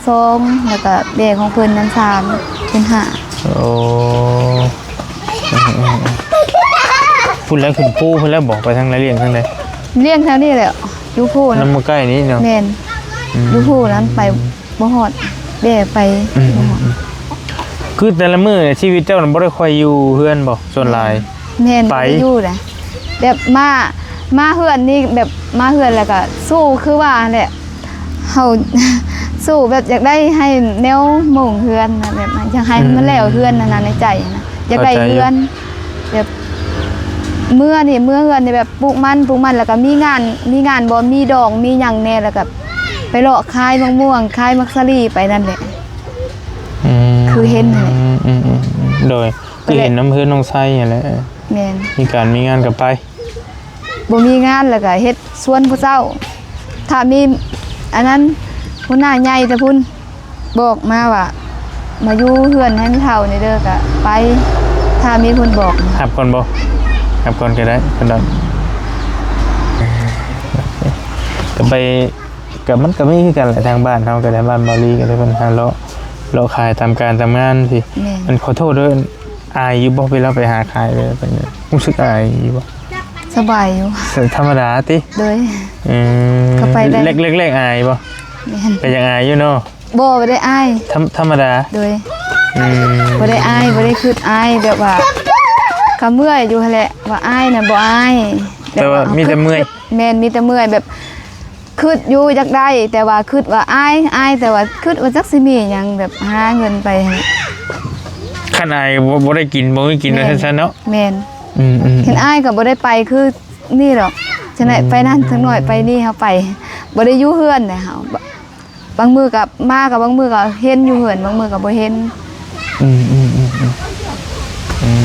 ສອງ ແລ້ວກໍແມ່ຂອງເພິ່ນນັ້ນ ສາມ ເປັນຫ້າ. ໂອ້ ອືມໆໆ ພຸ້ນແລ້ວ ຂຶ້ນພູພຸ້ນແລ້ວບໍ? ໄປທາງໃດ ລ້ຽງທາງໃດ? ລ້ຽງແຖວນີ້ແຫຼະ ຢູ່ພູນະ ນຳໝູ່ໃກ້ນີ້ເນາະ. ແມ່ນ. ອືມ ຢູ່ພູນັ້ນໄປບໍ່ຮອດ ແບໄປ ອືມ ບໍ່ຮອດ. ອືມ ຄືແຕ່ລະມື້ນີ້ ຊີວິດເຈົ້ານັ້ນບໍ່ໄດ້ຄ່ອຍຢູ່ເຮືອນບໍ ສ່ວນຫຼາຍ? ແມ່ນ ໄປ ບໍ່ໄດ້ຢູ່ແຫຼະ ແບບມາ ມາເຮືອນນີ້ ແບບມາເຮືອນແລ້ວກໍສູ້ຄືວ່າຫັ້ນແຫຼະ ເຮົາສູ້ແບບຢາກໄດ້ໃຫ້ແນວໂໝງເຮືອນນະ ແບບຢາກໃຫ້ມັນແລ້ວເຮືອນຫັ້ນນະ ໃນໃຈນະ ຢາກໄດ້ເຮືອນ ເຂົ້າໃຈຢູ່ ແບບເມືອນີ້ ເມືອເຮືອນນີ້ແບບປູກມັນ ປູກມັນ ແລ້ວກໍມີງານ ມີງານບໍ່ ມີດອງ ມີຫຍັງແດ່ ແລ້ວກໍໄປເລາະຂາຍໝາກມ່ວງ ຂາຍໝາກສາລີໄປນັ້ນແຫຼະ. ອືມ ຄືເຫັນຫັ້ນແຫຼະ. ອືມໆໆ ໂດຍ ຄືເຫັນນຳເຮືອນນ້ອງໄຊຫັ້ນແຫຼະ. ແມ່ນ. ມີການມີງານກໍໄປ. ບໍ່ມີງານແລ້ວກໍເຮັດສວນຜູ້ເຖົ້າ ຖ້າມີອັນນັ້ນ ຫົວໜ້າໃຫຍ່ແຕ່ພຸ້ນບອກມາວ່າ ມາຢູ່ເຮືອນໃຫ້ແມ່ເຖົ້ານີ້ເດີ ກໍໄປ ຖ້າມີເພິ່ນບອກ. ຮັບກ່ອນບໍ່? ຮັບກ່ອນກໍໄດ້ ເພິ່ນດອກ ກໍໄປ ກໍມັນກໍມີຄືກັນແຫຼະ ທາງບ້ານເຮົາກໍໄດ້ ບ້ານເບົາລີກໍໄດ້ ເພິ່ນຫາເລາະ ເລາະຂາຍຕາມການຕາມງານຊີ້. ແມ່ນ. ອັນ ຂໍໂທດເດີ ອາຍຢູ່ບໍ່ ເວລາໄປຫາຂາຍ ເວລາໄປ ຮູ້ສຶກອາຍຢູ່ບໍ່? ສະບາຍຢູ່. ທຳມະດາຕິ? ໂດຍ. ເອີ ກໍໄປໄດ້ ແລກໆອາຍບໍ່? ແມ່ນ. ກໍຍັງອາຍຢູ່ເນາະ? ບໍ່ ບໍ່ໄດ້ອາຍ ທຳ ທຳມະດາ. ໂດຍ. ອືມ ບໍ່ໄດ້ອາຍ ບໍ່ໄດ້ຄິດອາຍ ແບບວ່າກໍເມື່ອຍຢູ່ຫັ້ນແຫຼະ ວ່າອາຍນະບໍ່ອາຍ ແຕ່ວ່າມີແຕ່ເມື່ອຍ. ແມ່ນ ມີແຕ່ເມື່ອຍ ແບບ ຄິດຢູ່ຢາກໄດ້ ແຕ່ວ່າຄິດວ່າອາຍ ອາຍ ແຕ່ວ່າຄິດວ່າຈັກຊິມີຫຍັງ ແບບຫາເງິນໄປ. ຄັນອາຍບໍ່ ບໍ່ໄດ້ກິນ ບໍ່ມີກິນ ແມ່ນ ວ່າຊັ້ນໆເນາະ. ແມ່ນ. ອືມໆໆ ຄັນອາຍກໍບໍ່ໄດ້ໄປຄືນີ້ດອກ ຈັ່ງໃດ ອືມ ໄປນັ້ນຈັກໜ້ອຍ ໄປນີ້ ເຮົາໄປ ບໍ່ໄດ້ຢູ່ເຮືອນເດ້ເຮົາ ບາງມື້ກໍມາ ກໍບາງມື້ກໍເຫັນຢູ່ເຮືອນ ບາງມື້ກໍບໍ່ເຫັນ. ອືມໆໆໆ ອືມ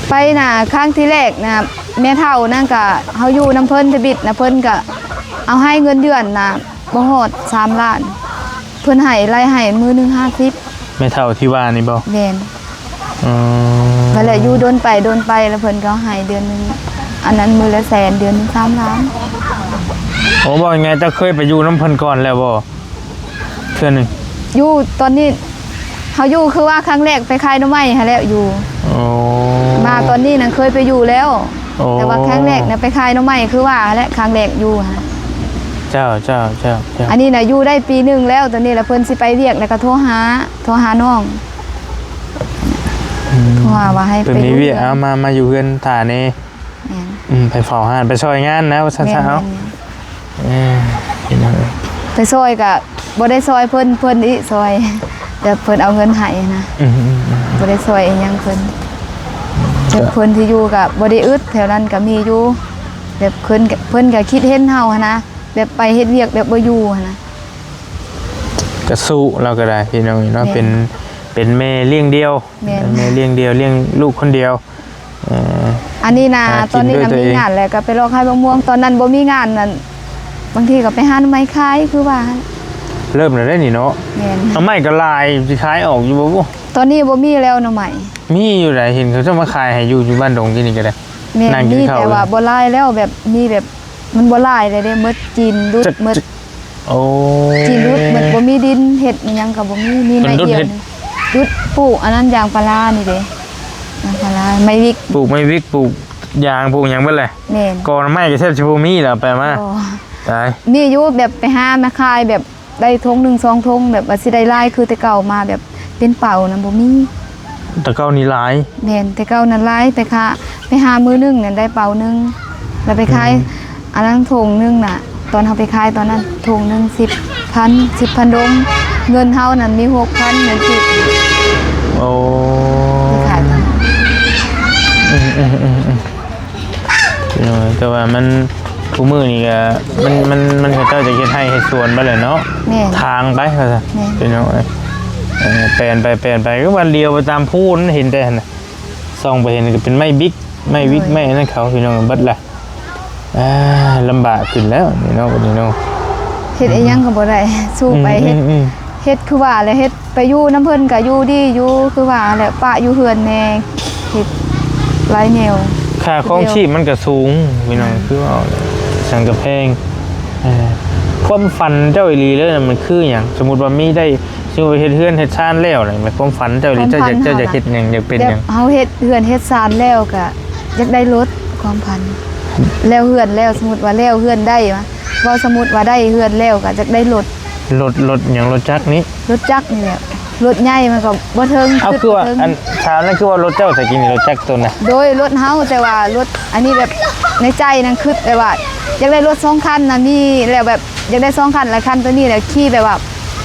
ໄປນະ ຄັ້ງທີແລກນະ ແມ່ເຖົ້ານັ້ນກະ ເຮົາຢູ່ນຳເພິ່ນທະບິດນະ ເພິ່ນກະເອົາໃຫ້ເງິນເດືອນນະ ບໍ່ຮອດສາມລ້ານ ເພິ່ນໃຫ້ ໄລ່ໃຫ້ມື້ໜຶ່ງຫ້າສິບ. ແມ່ເຖົ້າທີ່ວ່ານີ້ບໍ່? ແມ່ນ. ອໍ ນັ້ນແຫຼະ ຢູ່ດົນໄປ ດົນໄປ ແລ້ວເພິ່ນກໍໃຫ້ເດືອນໜຶ່ງ ອັນນັ້ນມື້ລະແສນ ເດືອນໜຶ່ງສາມລ້ານ. ໂອ້ ເວົ້າງ່າຍໆ ເຈົ້າເຄີຍໄປຢູ່ນຳເພິ່ນກ່ອນແລ້ວບໍ່? ເທື່ອໜຶ່ງ ຢູ່ຕອນນີ້ ເຮົາຢູ່ ຄືວ່າຄັ້ງແລກໄປຂາຍໜໍ່ໄມ້ຫັ້ນແຫຼະ ຢູ່. ໂອ້ ມາຕອນນີ້ນະເຄີຍໄປຢູ່ແລ້ວ. ໂອ້ ແຕ່ວ່າຄັ້ງແລກນະໄປຂາຍໜໍ່ໄມ້ ຄືວ່າຫັ້ນແຫຼະ ຄັ້ງແລກຢູ່ຫັ້ນ. ເຈົ້າ ເຈົ້າ ເຈົ້າ ເຈົ້າ. ອັນນີ້ນະຢູ່ໄດ້ປີໜຶ່ງແລ້ວ ຕອນນີ້ລະເພິ່ນຊິໄປວຽກ ແລ້ວກໍໂທຫາ ໂທຫານ້ອງ. ອືມ ໂທຫາວ່າໃຫ້ໄປ ເພິ່ນມີວຽກ ເອົາ ມາ ມາຢູ່ເຮືອນຖ້າແດ່. ແມ່ນ. ອືມ ໄປເຝົ້າຮ້ານ ໄປຊ່ອຍງານນະ ວ່າຊັ້ນຊະ. ແມ່ນ ເອົາ ເອີ ພີ່ນ້ອງເອີຍ ໄປຊ່ອຍກະບໍ່ໄດ້ຊ່ອຍເພິ່ນ ເພິ່ນອີກຊ່ອຍ ແຕ່ເພິ່ນເອົາເງິນໃຫ້ນະ. ອືມໆໆ ບໍ່ໄດ້ຊ່ອຍອີ່ຫຍັງເພິ່ນ. ແບບເພິ່ນທີ່ຢູ່ກະບໍ່ໄດ້ອຶດ ແຖວນັ້ນກະມີຢູ່ ແບບເພິ່ນ ເພິ່ນກະຄິດເຫັນເຮົາຫັ້ນນະ ແບບໄປເຮັດວຽກແບບບໍ່ຢູ່ຫັ້ນນະ. ກະສູ້ລາວກະໄດ້ ພີ່ນ້ອງເນາະ. ແມ່ນ. ເປັນ ເປັນແມ່ລ້ຽງດ່ຽວ. ແມ່ນ. ແມ່ລ້ຽງດ່ຽວ ລ້ຽງລູກຄົນດຽວ. ເອີ ອັນນີ້ນະ ຫາກິນ ຕອນນີ້ນະ ດ້ວຍຕົວເອງ ມີງານແລ້ວກໍໄປເລາະຂາຍໝາກມ່ວງ ຕອນນັ້ນບໍ່ມີງານນັ້ນ ບາງທີກໍໄປຫາໜໍ່ໄມ້ຂາຍ ຄືວ່າ. ເລີ່ມແລ້ວເດ້ນີ້ເນາະ. ແມ່ນ. ໜໍ່ໄມ້ກໍຫຼາຍ ຊິຂາຍອອກຢູ່ບໍ່ບຸ? ຕອນນີ້ບໍ່ມີແລ້ວໜໍ່ໄມ້. ມີຢູ່ໃດ ເຫັນເຂົາເຈົ້າມາຂາຍໃຫ້ຢູ່ ຢູ່ບ້ານດົງທີ່ນີ້ກໍໄດ້. ແມ່ນ. ມີແຕ່ວ່າບໍ່ຫຼາຍແລ້ວ ແບບ ມີແບບ ມັນບໍ່ຫຼາຍເລີຍເດ້ ໝົດຈີນຫຼຸດ ຈະ ໝົດ ໂອ້ ຈີນຫຼຸດໝົດ ບໍ່ມີດິນເຮັດອີ່ຫຍັງກໍບໍ່ມີ ມີໄມ້ດຽວ ດຸດປູກອັນນັ້ນ ຢາງພາລານີ້ເດ້ ຢາງພາລາ ໄມ້ວິກ ປູກໄມ້ວິກ ປູກຢາງ ປູກຫຍັງເບິດແຫຼະ. ແມ່ນ. ກໍໜໍ່ໄມ້ກໍແທບຊິບໍ່ມີແລ້ວ ໄປມາ ຕາຍ. ມີຢູ່ ແບບໄປຫາມາຂາຍ ແບບໄດ້ຖົງໜຶ່ງສອງຖົງ ແບບວ່າຊິໄດ້ຫຼາຍຄືແຕ່ເກົ່າມາ ແບບເປັນເປົານະບໍ່ມີ. ແຕ່ເກົ່ານີ້ຫຼາຍ. ແມ່ນ ແຕ່ເກົ່ານັ້ນຫຼາຍ ໄປຫາ ໄປຫາມື້ໜຶ່ງນັ້ນໄດ້ເປົາໜຶ່ງ ແລ້ວໄປຂາຍ ອືມ ອັນນັ້ນຖົງໜຶ່ງນະ ຕອນເຮົາໄປຂາຍຕອນນັ້ນຖົງໜຶ່ງສິບພັນ ສິບພັນດົງ ເງິນເຮົານັ້ນມີຫົກພັນເງິນກີບ. ໂອ້ ໄປຂາຍຕອນນັ້ນ. ອືມໆໆໆ ເອີ ແຕ່ວ່າມັນ ຄູ່ມື້ນີ້ກໍມັນ ມັນ ມັນ ເຂົາເຈົ້າຈະເຮັດໄຮ່ເຮັດສວນໄປແຫຼະເນາະ. ແມ່ນ. ທາງໄປວ່າຊັ້ນ. ແມ່ນ. ພີ່ນ້ອງເອີຍ ເອີ ແປນໄປແປນໄປ ຄືວ່າຫຼຽວໄປຕາມພູນ ເຫັນແຕ່ຫັ້ນນະ ສ່ອງໄປເຫັນກໍເປັນໄມ້ບິກ ໄມ້ວິກ ໂດຍ ໄມ້ອັນນັ້ນເຂົາ ພີ່ນ້ອງ ເບິດລະ. ອ່າ ລຳບາກຂຶ້ນແລ້ວນີ້ເນາະ ບັດນີ້ເນາະ. ເຮັດອີ່ຫຍັງກໍບໍ່ໄດ້ ສູ້ໄປເຮັດ ອືມໆໆ ເຮັດຄືວ່າແຫຼະ ເຮັດໄປຢູ່ນຳເພິ່ນກໍຢູ່ດີຢູ່ ຄືວ່າແຫຼະ ປະຢູ່ເຮືອນແດ່ ເຮັດຫຼາຍແນວ ຄ່າຄອງຊີບມັນກໍສູງພີ່ນ້ອງ ອືມ ຄືວ່າແຫຼະ ສັງກະແພງ. ເອີ ຄວາມຝັນເຈົ້າອີ່ຫຼີເລີຍນະ ມັນຄືຫຍັງ? ສົມມຸດວ່າມີໄດ້ ຊິວ່າເຮັດເຮືອນເຮັດຊານແລ້ວນະ ຄວາມຝັນເຈົ້າອີ່ຫຼີ ຄວາມຝັນ ເຈົ້າຢາກ ເຈົ້າຢາກເຮັດຫຍັງ? ຢາກເປັນຫຍັງ? ແບບເຮົາເຮັດເຮືອນເຮັດຊານແລ້ວກະຢາກໄດ້ລົດ ຄວາມຝັນ ແລ້ວເຮືອນແລ້ວ ສົມມຸດວ່າແລ້ວເຮືອນໄດ້ ເວົ້າສົມມຸດວ່າໄດ້ເຮືອນແລ້ວກະຢາກໄດ້ລົດ. ລົດ ລົດຫຍັງ? ລົດຈັກນີ້? ລົດຈັກນີ້ແຫຼະ ລົດໃຫຍ່ມັນກໍບໍ່ເຖິງ. ເອົາ ຄືວ່າ ຄືບໍ່ເຖິງ ອັນ ຖາມນັ້ນ ຄືວ່າລົດເຈົ້າແທ້ກີ້ນີ້ ລົດຈັກໂຕນະ? ໂດຍ ລົດເຮົາ ແຕ່ວ່າລົດ ອັນນີ້ແບບໃນໃຈນັ້ນຄິດແບບວ່າຢາກໄດ້ລົດສອງຄັນນະ ມີແລ້ວແບບ ຢາກໄດ້ສອງຄັນ ແລ້ວຄັນໂຕນີ້ແຫຼະຂີ່ແບບວ່າ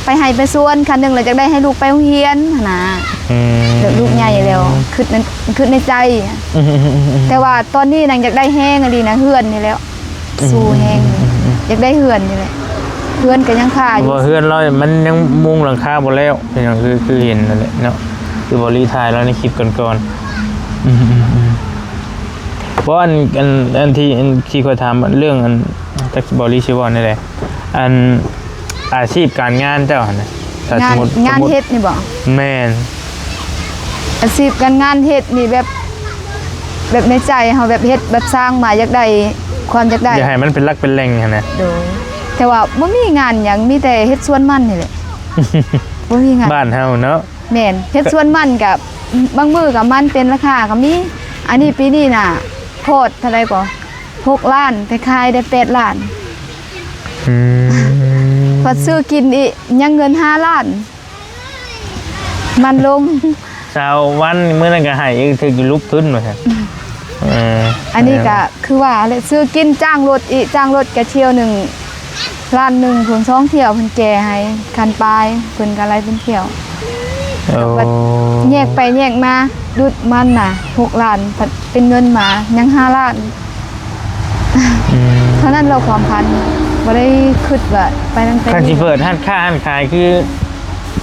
ໄປໄຮ່ໄປສວນ ຄັນໜຶ່ງແລ້ວຢາກໄດ້ໃຫ້ລູກໄປໂຮງຮຽນຫັ້ນນະ. ອືມ ແບບລູກໃຫຍ່ແລ້ວ ຄິດໃນ ຄິດໃນໃຈ. ອືມໆໆໆ ແຕ່ວ່າຕອນນີ້ນະຢາກໄດ້ແຮງອີ່ຫຼີນະ ເຮືອນນີ້ແຫຼະ ອືມ ສູ້ແຮງ ອືມໆໆໆ ຢາກໄດ້ເຮືອນນີ້ແຫຼະ ເຮືອນກໍຍັງຄາຢູ່ ເພາະວ່າເຮືອນລາວມັນຍັງມຸງຫຼັງຄາບໍ່ແລ້ວ ເປັນຫຍັງ ຄື ຄືເຫັນນັ້ນແຫຼະເນາະ ຄືບໍ່ລີຖ່າຍລາວໃນຄລິບກ່ອນໆ. ອືມໆໆ ເພາະອັນ ອັນ ອັນທີ່ ອັນທີ່ຂ້ອຍຖາມເລື່ອງອັນ ຈັກບໍ່ລີຊິເວົ້າແນວໃດ ອັນ ອາຊີບການງານເຈົ້າຫັ້ນນະ ຖ້າ ງານ ສົມມຸດ ງານເຮັດນີ້ບໍ? ແມ່ນ ອາຊີບການງານເຮັດນີ້ແບບ ແບບໃນໃຈເຮົາແບບເຮັດແບບສ້າງມາ ຢາກໄດ້ ຄວາມຢາກໄດ້ ຢາກໃຫ້ມັນເປັນຫຼັກເປັນແຫຼ່ງຫັ້ນນະ. ໂດຍ ແຕ່ວ່າບໍ່ມີງານຫຍັງ ມີແຕ່ເຮັດສວນມັນນີ້ແຫຼະ ບໍ່ມີງານ ບ້ານເຮົາເນາະ. ແມ່ນ ເຮັດສວນມັນກະ ບາງມື້ກະມັນເປັນລາຄາກະມີ. ອັນນີ້ປີນີ້ນະ ພອດເທົ່າໃດກໍ ຫົກລ້ານ ແຕ່ຂາຍໄດ້ແປດລ້ານ. ອືມ ພັດຊື້ກິນອີກ ຍັງເງິນຫ້າລ້ານ ມັນລົງ ຊາວວັນ ມື້ນັ້ນກໍໃຫ້ອີກ ຖືກຢູ່ຫຼຸບທຶນວ່າຊັ້ນ. ເອີ ອັນນີ້ກໍຄືວ່າແຫຼະ ຊື້ກິນ ຈ້າງລົດອີກ ຈ້າງລົດກໍຖ້ຽວໜຶ່ງລ້ານໜຶ່ງພຸ້ນ ສອງຖ້ຽວເພິ່ນແກ່ໃຫ້ ຄັນປາຍ ເພິ່ນກໍໄລ່ເປັນຖ້ຽວ. ໂອ້ ແຍກໄປແຍກມາ ດຸດມັນນະ ຫົກລ້ານ ພັດເປັນເງິນມາຍັງຫ້າລ້ານ. ອືມ ເທົ່ານັ້ນແຫຼະ ຄວາມຝັນ ບໍ່ໄດ້ຄິດວ່າໄປນຳໃຜ. ຄັນຊິເປີດຮ້ານຄ້າຮ້ານຂາຍຄື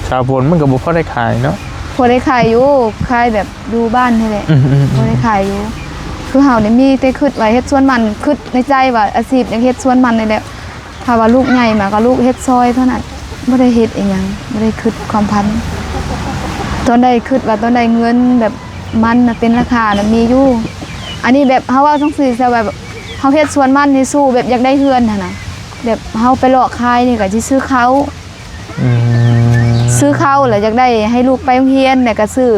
ສາວຝົນ ມັນກໍບໍ່ພໍໄດ້ຂາຍເນາະ. ພໍໄດ້ຂາຍຢູ່ ຂາຍແບບຢູ່ບ້ານນີ້ແຫຼະ. ອືມໆໆ ພໍໄດ້ຂາຍຢູ່ ຄືເຮົານີ້ມີແຕ່ຄິດວ່າເຮັດສວນມັນ ຄິດໃນໃຈວ່າອາຊີບຢາກເຮັດສວນມັນນີ້ແຫຼະ. ຖ້າວ່າລູກໃຫຍ່ມາກໍລູກເຮັດຊ່ອຍເທົ່ານັ້ນ ບໍ່ໄດ້ເຮັດອີ່ຫຍັງ ບໍ່ໄດ້ຄິດຄວາມຝັນ. ຕອນໃດຄິດວ່າຕອນໃດເງິນແບບມັນນະເປັນລາຄານະມີຢູ່. ອັນນີ້ແບບເຮົາເວົ້າຈັ່ງຊີ້ຊະ ແບບເຮົາເຮັດສວນມັນນີ້ສູ້ແບບຢາກໄດ້ເຮືອນຫັ້ນນະ ແບບເຮົາໄປເລາະຂາຍນີ້ກໍຊິຊື້ເຂົ້າ. ອືມ ຊື້ເຂົ້າແລ້ວຢາກໄດ້ໃຫ້ລູກໄປໂຮງຮຽນ ແລ້ວກໍຊື້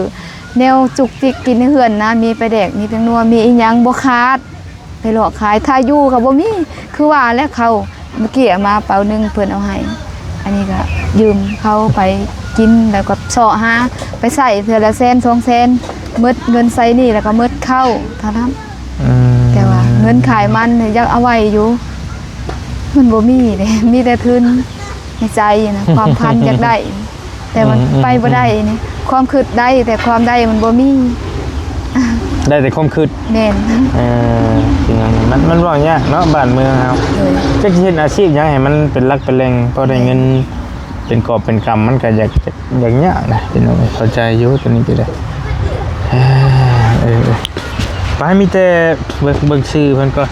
ແນວຈຸກຈິກກິນໃນເຮືອນນະ ມີປາແດກ ມີແປ້ງນົວ ມີອີ່ຫຍັງບໍ່ຂາດ. ໄປເລາະຂາຍ ຖ້າຢູ່ກໍບໍ່ມີ ຄືວ່າແຫຼະ ເຂົ້າ ເມື່ອກີ້ເອົາມາເປົາໜຶ່ງ ເພິ່ນເອົາໃຫ້ ອັນນີ້ກໍຢືມເຂົາໄປກິນ ແລ້ວກໍເຊາະຫາໄປໃຊ້ເທື່ອລະແສນສອງແສນ ໝົດເງິນໃຊ້ໜີ້ ແລ້ວກໍໝົດເຂົ້າເທົ່ານັ້ນ. ອືມ ແຕ່ວ່າເງິນຂາຍມັນນີ້ຢາກເອົາໄວ້ຢູ່ ມັນບໍ່ມີເດ້ ມີແຕ່ທຶນໃນໃຈນະ ຄວາມຝັນຢາກໄດ້ ແຕ່ມັນ ອືມໆໆ ໄປບໍ່ໄດ້ນີ້ ຄວາມຄິດໄດ້ ແຕ່ຄວາມໄດ້ມັນບໍ່ມີ ໄດ້ແຕ່ຄວາມຄິດ. ແມ່ນ ເອີ ເປັນຫຍັງມັນ ມັນເວົ້າຍາກເນາະ ບ້ານເມືອງເຮົາ. ໂດຍ ຈັກຊິເຮັດອາຊີບຫຍັງໃຫ້ມັນເປັນຫຼັກເປັນແຫຼ່ງ ພໍໄດ້ເງິນເປັນກອບເປັນກຳ ມັນກໍຢາກ ຢາກຍາກນະພີ່ນ້ອງ ເຂົ້າໃຈຢູ່ໂຕນີ້ກໍໄດ້. ເອີ ເອີ ໄປ ມີແຕ່ເບິ່ງ ເບິ່ງຊື່ເພິ່ນກ່ອນ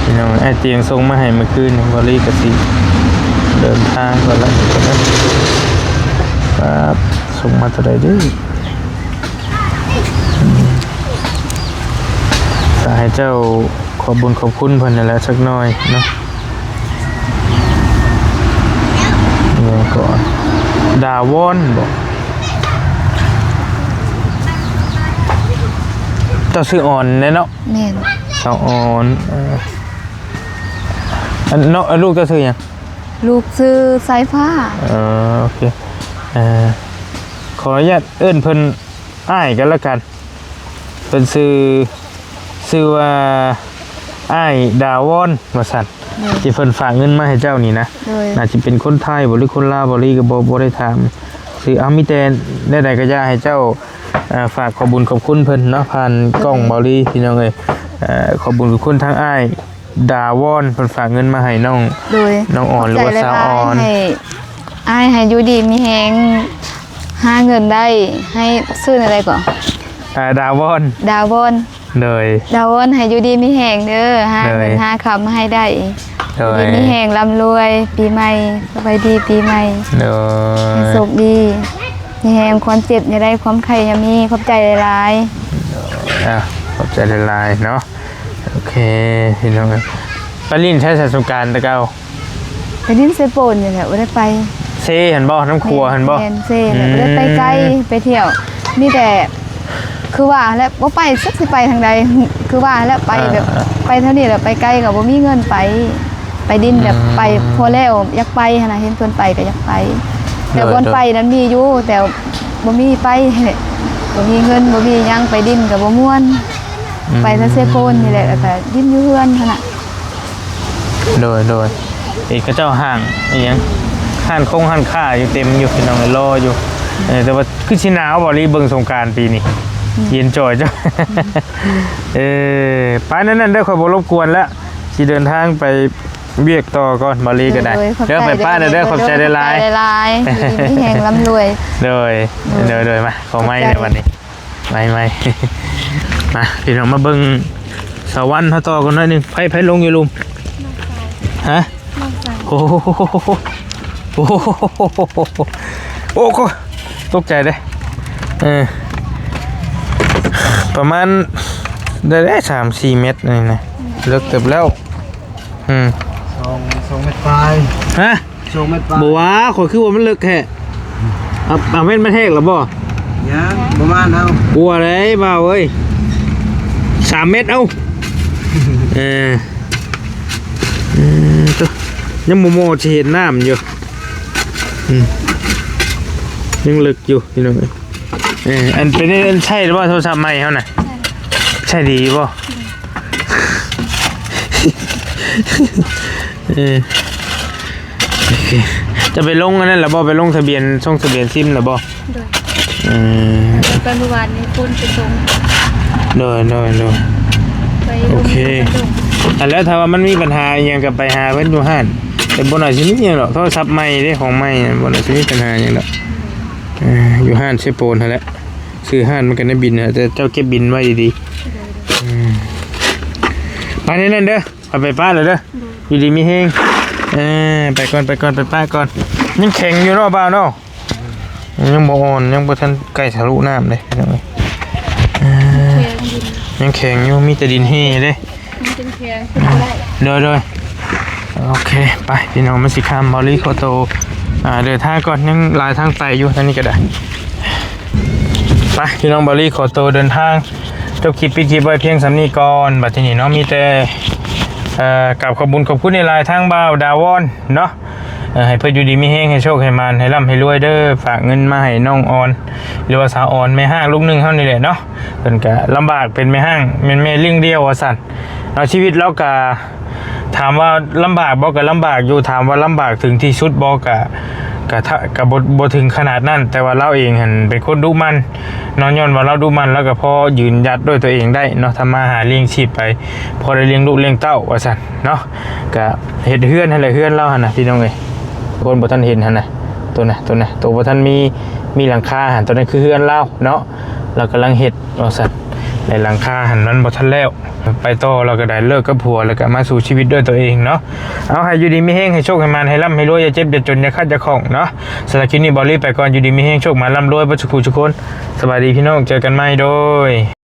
ພີ່ນ້ອງ. ອ້າຍຕຽງສົ່ງມາໃຫ້ມື້ຄືນນີ້ ບໍລິກະຊິເດີນທາງກ່ອນລະ ປາດ ສົ່ງມາເທົ່າໃດເດ້? ອືມ ກໍໃຫ້ເຈົ້າຂອບບຸນຂອບຄຸນເພິ່ນນັ້ນແຫຼະ ຈັກໜ້ອຍເນາະ. ແມ່ນກໍ ດາວອນບໍ? ເຈົ້າຊື່ອອນແດ່ເນາະ? ແມ່ນ ສາວອອນ. ເອີ ອັນເນາະ ລູກເຈົ້າຊື່ຫຍັງ? ລູກຊື່ສາຍຟ້າ. ເອີ ໂອເຄ ເອີ ຂໍອະນຸຍາດເອີ້ນເພິ່ນອ້າຍກັນລະກັນ. ເພິ່ນຊື່ ຊື່ວ່າອ້າຍດາວອນວ່າຊັ້ນ. ໂດຍ ທີ່ເພິ່ນຝາກເງິນມາໃຫ້ເຈົ້ານີ້ນະ. ໂດຍ ໜ້າຈະເປັນຄົນໄທບໍ ຫຼືຄົນລາວບໍ ຫຼືກໍບໍ່ ບໍ່ໄດ້ຖາມຊື່. ເອົາ ມີແຕ່ແນວໃດກໍຢາກໃຫ້ເຈົ້າ ເອີ ຝາກຂອບບຸນຂອບຄຸນເພິ່ນເນາະ ຜ່ານກ້ອງ ໂດຍ ເບົາລີ ພີ່ນ້ອງເອີຍ. ເອີ ຂອບບຸນຂອບຄຸນທາງອ້າຍ ດາວອນ ເພິ່ນຝາກເງິນມາໃຫ້ນ້ອງ ໂດຍ ນ້ອງອອນ ຂອບໃຈ ຫຼືວ່າສາວອອນ. ຫຼາຍໆ ໃຫ້ອ້າຍໃຫ້ຢູ່ດີມີແຮງ ຫາເງິນໄດ້ໃຫ້ ຊື່ແນວໃດກໍ? ອ່າ ດາວອນ ດາວອນ. ໂດຍ ດາວອນ ໃຫ້ຢູ່ດີມີແຮງເດີ ຫາເງິນ ໂດຍ ຫາຄຳໃຫ້ໄດ້ ໂດຍ ຢູ່ດີມີແຮງ ລ່ຳລວຍ ປີໃໝ່ ສະບາຍດີປີໃໝ່ ໂດຍ ໃຫ້ໂຊກດີ ມີແຮງ ຄວາມເຈັບຢ່າໄດ້ ຄວາມໄຂ້ຢ່າມີ ຂອບໃຈຫຼາຍໆ ອ່າ ຂອບໃຈຫຼາຍໆເນາະ. ໂອເຄ ພີ່ນ້ອງເອີຍ ໄປຫຼິ້ນໃສສະສົງການແຕ່ເກົ່າ? ໄປຫຼິ້ນເຊໂປນນີ້ແຫຼະ ບໍ່ໄດ້ໄປ ເຊຫັ້ນບໍ່? ນ້ຳຂົວຫັ້ນບໍ່? ແມ່ນ ເຊແຫຼະ ອືມ ບໍ່ໄດ້ໄປໄກ ໄປທ່ຽວ ມີແຕ່ ຄືວ່າແຫຼະ ບໍ່ໄປ ຈັກຊິໄປທາງໃດ ຄືວ່າແຫຼະ ໄປແບບ ອ່າ ໄປແຖວນີ້ແຫຼະ ໄປໄກກໍບໍ່ມີເງິນໄປ ໄປຫຼິ້ນແບບ ອືມ ໄປພໍແລ້ວ ຢາກໄປຫັ້ນນະ ເຫັນເພິ່ນໄປກໍຢາກໄປ ແຕ່ ໂດຍ ບ່ອນໄປນັ້ນມີຢູ່ ແຕ່ບໍ່ມີໄປ ບໍ່ມີເງິນ ບໍ່ມີຫຍັງ ໄປຫຼິ້ນກໍບໍ່ມ່ວນ ອືມ ໄປແຕ່ເຊໂປນນີ້ແຫຼະ ແລ້ວກໍຫຼິ້ນຢູ່ເຮືອນຫັ້ນນະ. ໂດຍ ໂດຍ ເອີ ເຂົາເຈົ້າຫ້າງອີ່ຫຍັງ ຮ້ານຄົງຮ້ານຄ້າຢູ່ເຕັມຢູ່ ພີ່ນ້ອງເອີຍ ລໍຢູ່ ເອີ ແຕ່ວ່າຄືຊິໜາວບໍ່ລີ ເບິ່ງສົງການປີນີ້ ອືມ ເຢັນຈ່ອຍຈ້ອຍ ອືມ ເອີ ໄປນັ້ນໆເດີ ຂ້ອຍບໍ່ລົບກວນແລ້ວ ຊິເດີນທາງໄປວຽກຕໍ່ກ່ອນ ບໍ່ລີກໍໄດ້ ໂດຍ ໂດຍ ເດີ ໄປປ້າເດີ ຂອບໃຈເດີ ຂອບໃຈຫຼາຍໆ ຂອບໃຈຫຼາຍໆ ຢູ່ດີມີແຮງ ລ່ຳລວຍ ໂດຍ ໂດຍ ໂດຍ ໂດຍ ມາ ຂໍໄມ້ແດ່ບັດນີ້ ໄມ້ໆ ມາ ພີ່ນ້ອງ ມາເບິ່ງສາວວັນເຮົາຕໍ່ກັນໜ້ອຍໜຶ່ງ ໃຜ ໃຜລົງຢູ່ລຸ່ມ? ຮະ? ໂອ້ໂຫ ໂອ້ໂຫ ໂອ້ໂຫ ຕົກໃຈເດ້ ເອີ ປະມານໄດ້ ໄດ້ສາມສີ່ແມັດນີ້ນະ ເລິກເຕີບແລ້ວ ອືມ ສອງ ສອງແມັດປາຍ ຮະ? ສອງແມັດປາຍ ບໍ່ວ່າ ຂ້ອຍຄືວ່າມັນເລິກແທ້ ເອົາ ເອົາແວ່ນມາແທກແລ້ວບໍ່? ຍັງ ປະມານເອົາ ກົວໄດ໋ບ່າວເອີຍ ສາມແມັດ ເອົາ ເອີ ເອີ ໂຕ ຍັງບໍ່ໝົດ ຊິເຫັນນ້ຳຢູ່ ອືມ ຍັງເລິກຢູ່ ພີ່ນ້ອງເອີຍ ເອີ ອັນເປັນ ອັນໃຊ້ບໍ່ໂທລະສັບໃໝ່ເຮົານະ? ໃຊ້ ໃຊ້ດີຢູ່ບໍ່? ເອີ ໂອເຄ ຈະໄປລົງອັນນັ້ນລະບໍ່? ໄປລົງທະບຽນ ສົ່ງທະບຽນຊິມລະບໍ່? ໂດຍ ເອີ ໄປມື້ວານນີ້ຄົນໄປສົ່ງ ໂດຍ ໂດຍ ໂດຍ ໄປລົງ ໂອເຄ ໄປລົງ ອັນແລ້ວຖ້າວ່າມັນມີບັນຫາອີ່ຫຍັງກໍໄປຫາເພິ່ນຢູ່ຮ້ານ ແຕ່ບໍ່ໜ້າຊິມີຫຍັງດອກ ໂທລະສັບໃໝ່ເດ້ ຂອງໃໝ່ ບໍ່ໜ້າຊິມີບັນຫາຫຍັງດອກ ເອີ ຢູ່ຮ້ານເຊໂປນຫັ້ນແຫຼະ ຊື່ຮ້ານມັນກໍໃນບິນຫັ້ນແຫຼະ ແຕ່ເຈົ້າເກັບບິນໄວ້ດີໆ ໂດຍ ໂດຍ ອືມ ໄປໃນນັ້ນເດີ ຂ້ອຍໄປປ້າແລ້ວເດີ ໂດຍ ຢູ່ດີມີແຮງ ເອີ ໄປກ່ອນ ໄປກ່ອນ ໄປປ້າກ່ອນ ຍັງແຂງຢູ່ເນາະ ບ່າວເນາະ ຍັງບໍ່ອ່ອນ ຍັງບໍ່ທັນໃກ້ທະລຸນ້ຳເດ້ ພີ່ນ້ອງເອີຍ ເອີ ແຂງຢູ່ ຍັງແຂງຢູ່ ມີແຕ່ດິນແຮ່ເດ້ ມັນເປັນແຂງຂຶ້ນບໍ່ໄດ້ ໂດຍ ໂດຍ ໂອເຄ ໄປ ພີ່ນ້ອງ ມັນຊິຄ່ຳ ເບົາລີຂໍໂຕ ອ່າ ເດີນທາງກ່ອນ ຍັງຫຼາຍທາງໄປຢູ່ ທາງນີ້ກໍໄດ້ ໄປ ພີ່ນ້ອງ ເບົາລີຂໍໂຕເດີນທາງ ຈົບຄລິບ ປິດຄລິບໄວ້ພຽງສ່ຳນີ້ກ່ອນ ບັດທີນີ້ເນາະ ມີແຕ່ ເອີ ກາບຂອບບຸນຂອບຄຸນຫຼາຍໆ ທາງບ່າວດາວອນເນາະ ເອີ ໃຫ້ເພິ່ນຢູ່ດີມີແຮງ ໃຫ້ໂຊກໃຫ້ໝານ ໃຫ້ລ່ຳໃຫ້ລວຍເດີ ຝາກເງິນມາໃຫ້ນ້ອງອອນ ຫຼືວ່າສາວອອນ ແມ່ຮ້າງລູກໜຶ່ງເຮົານີ້ແຫຼະເນາະ ເພິ່ນກະລຳບາກ ເປັນແມ່ຮ້າງ ແມ່ນແມ່ລ້ຽງດ່ຽວວ່າຊັ້ນເນາະ ຊີວິດລາວກະ ຖາມວ່າລຳບາກບໍ່? ກໍລຳບາກຢູ່ ຖາມວ່າລຳບາກເຖິງທີ່ສຸດບໍ່? ກໍ ກໍ ກໍບໍ່ ບໍ່ເຖິງຂະໜາດນັ້ນ ແຕ່ວ່າລາວເອງຫັ້ນເປັນຄົນດຸໝັ່ນເນາະ ຍ້ອນວ່າລາວດຸໝັ່ນ ລາວກໍພໍຢືນຢັດດ້ວຍຕົວເອງໄດ້ເນາະ ທຳມາຫາລ້ຽງຊີບໄປ ພໍໄດ້ລ້ຽງລູກລ້ຽງເຕົ້າວ່າຊັ້ນເນາະ ກໍເຮັດເຮືອນຫັ້ນແຫຼະ ເຮືອນລາວຫັ້ນນະ ພີ່ນ້ອງເອີຍ ຄົນບໍ່ທັນເຫັນຫັ້ນນະ ໂຕນະ ໂຕນະ ໂຕບໍ່ທັນມີ ມີຫຼັງຄາຫັ້ນ ໂຕນັ້ນຄືເຮືອນລາວເນາະ ລາວກຳລັງເຮັດວ່າຊັ້ນ ແລະ ຫຼັງຄາຫັ້ນມັນບໍ່ທັນແລ້ວ ໄປຕໍ່ລາວກໍໄດ້ເລີກກັບຜົວ ແລ້ວກໍມາສູ້ຊີວິດດ້ວຍຕົວເອງເນາະ ເອົາ ໃຫ້ຢູ່ດີມີແຮງ ໃຫ້ໂຊກໃຫ້ໝານ ໃຫ້ລ່ຳໃຫ້ລວຍ ຢ່າເຈັບຢ່າຈົນ ຢ່າຂາດຢ່າຂ້ອງເນາະ ສຳລັບຄລິບນີ້ ເບົາລີໄປກ່ອນ ຢູ່ດີມີແຮງ ໂຊກໝານ ລ່ຳລວຍເບິດສູ່ຜູ້ສູ່ຄົນ ສະບາຍດີພີ່ນ້ອງ ເຈີກັນໃໝ່ ໂດຍ.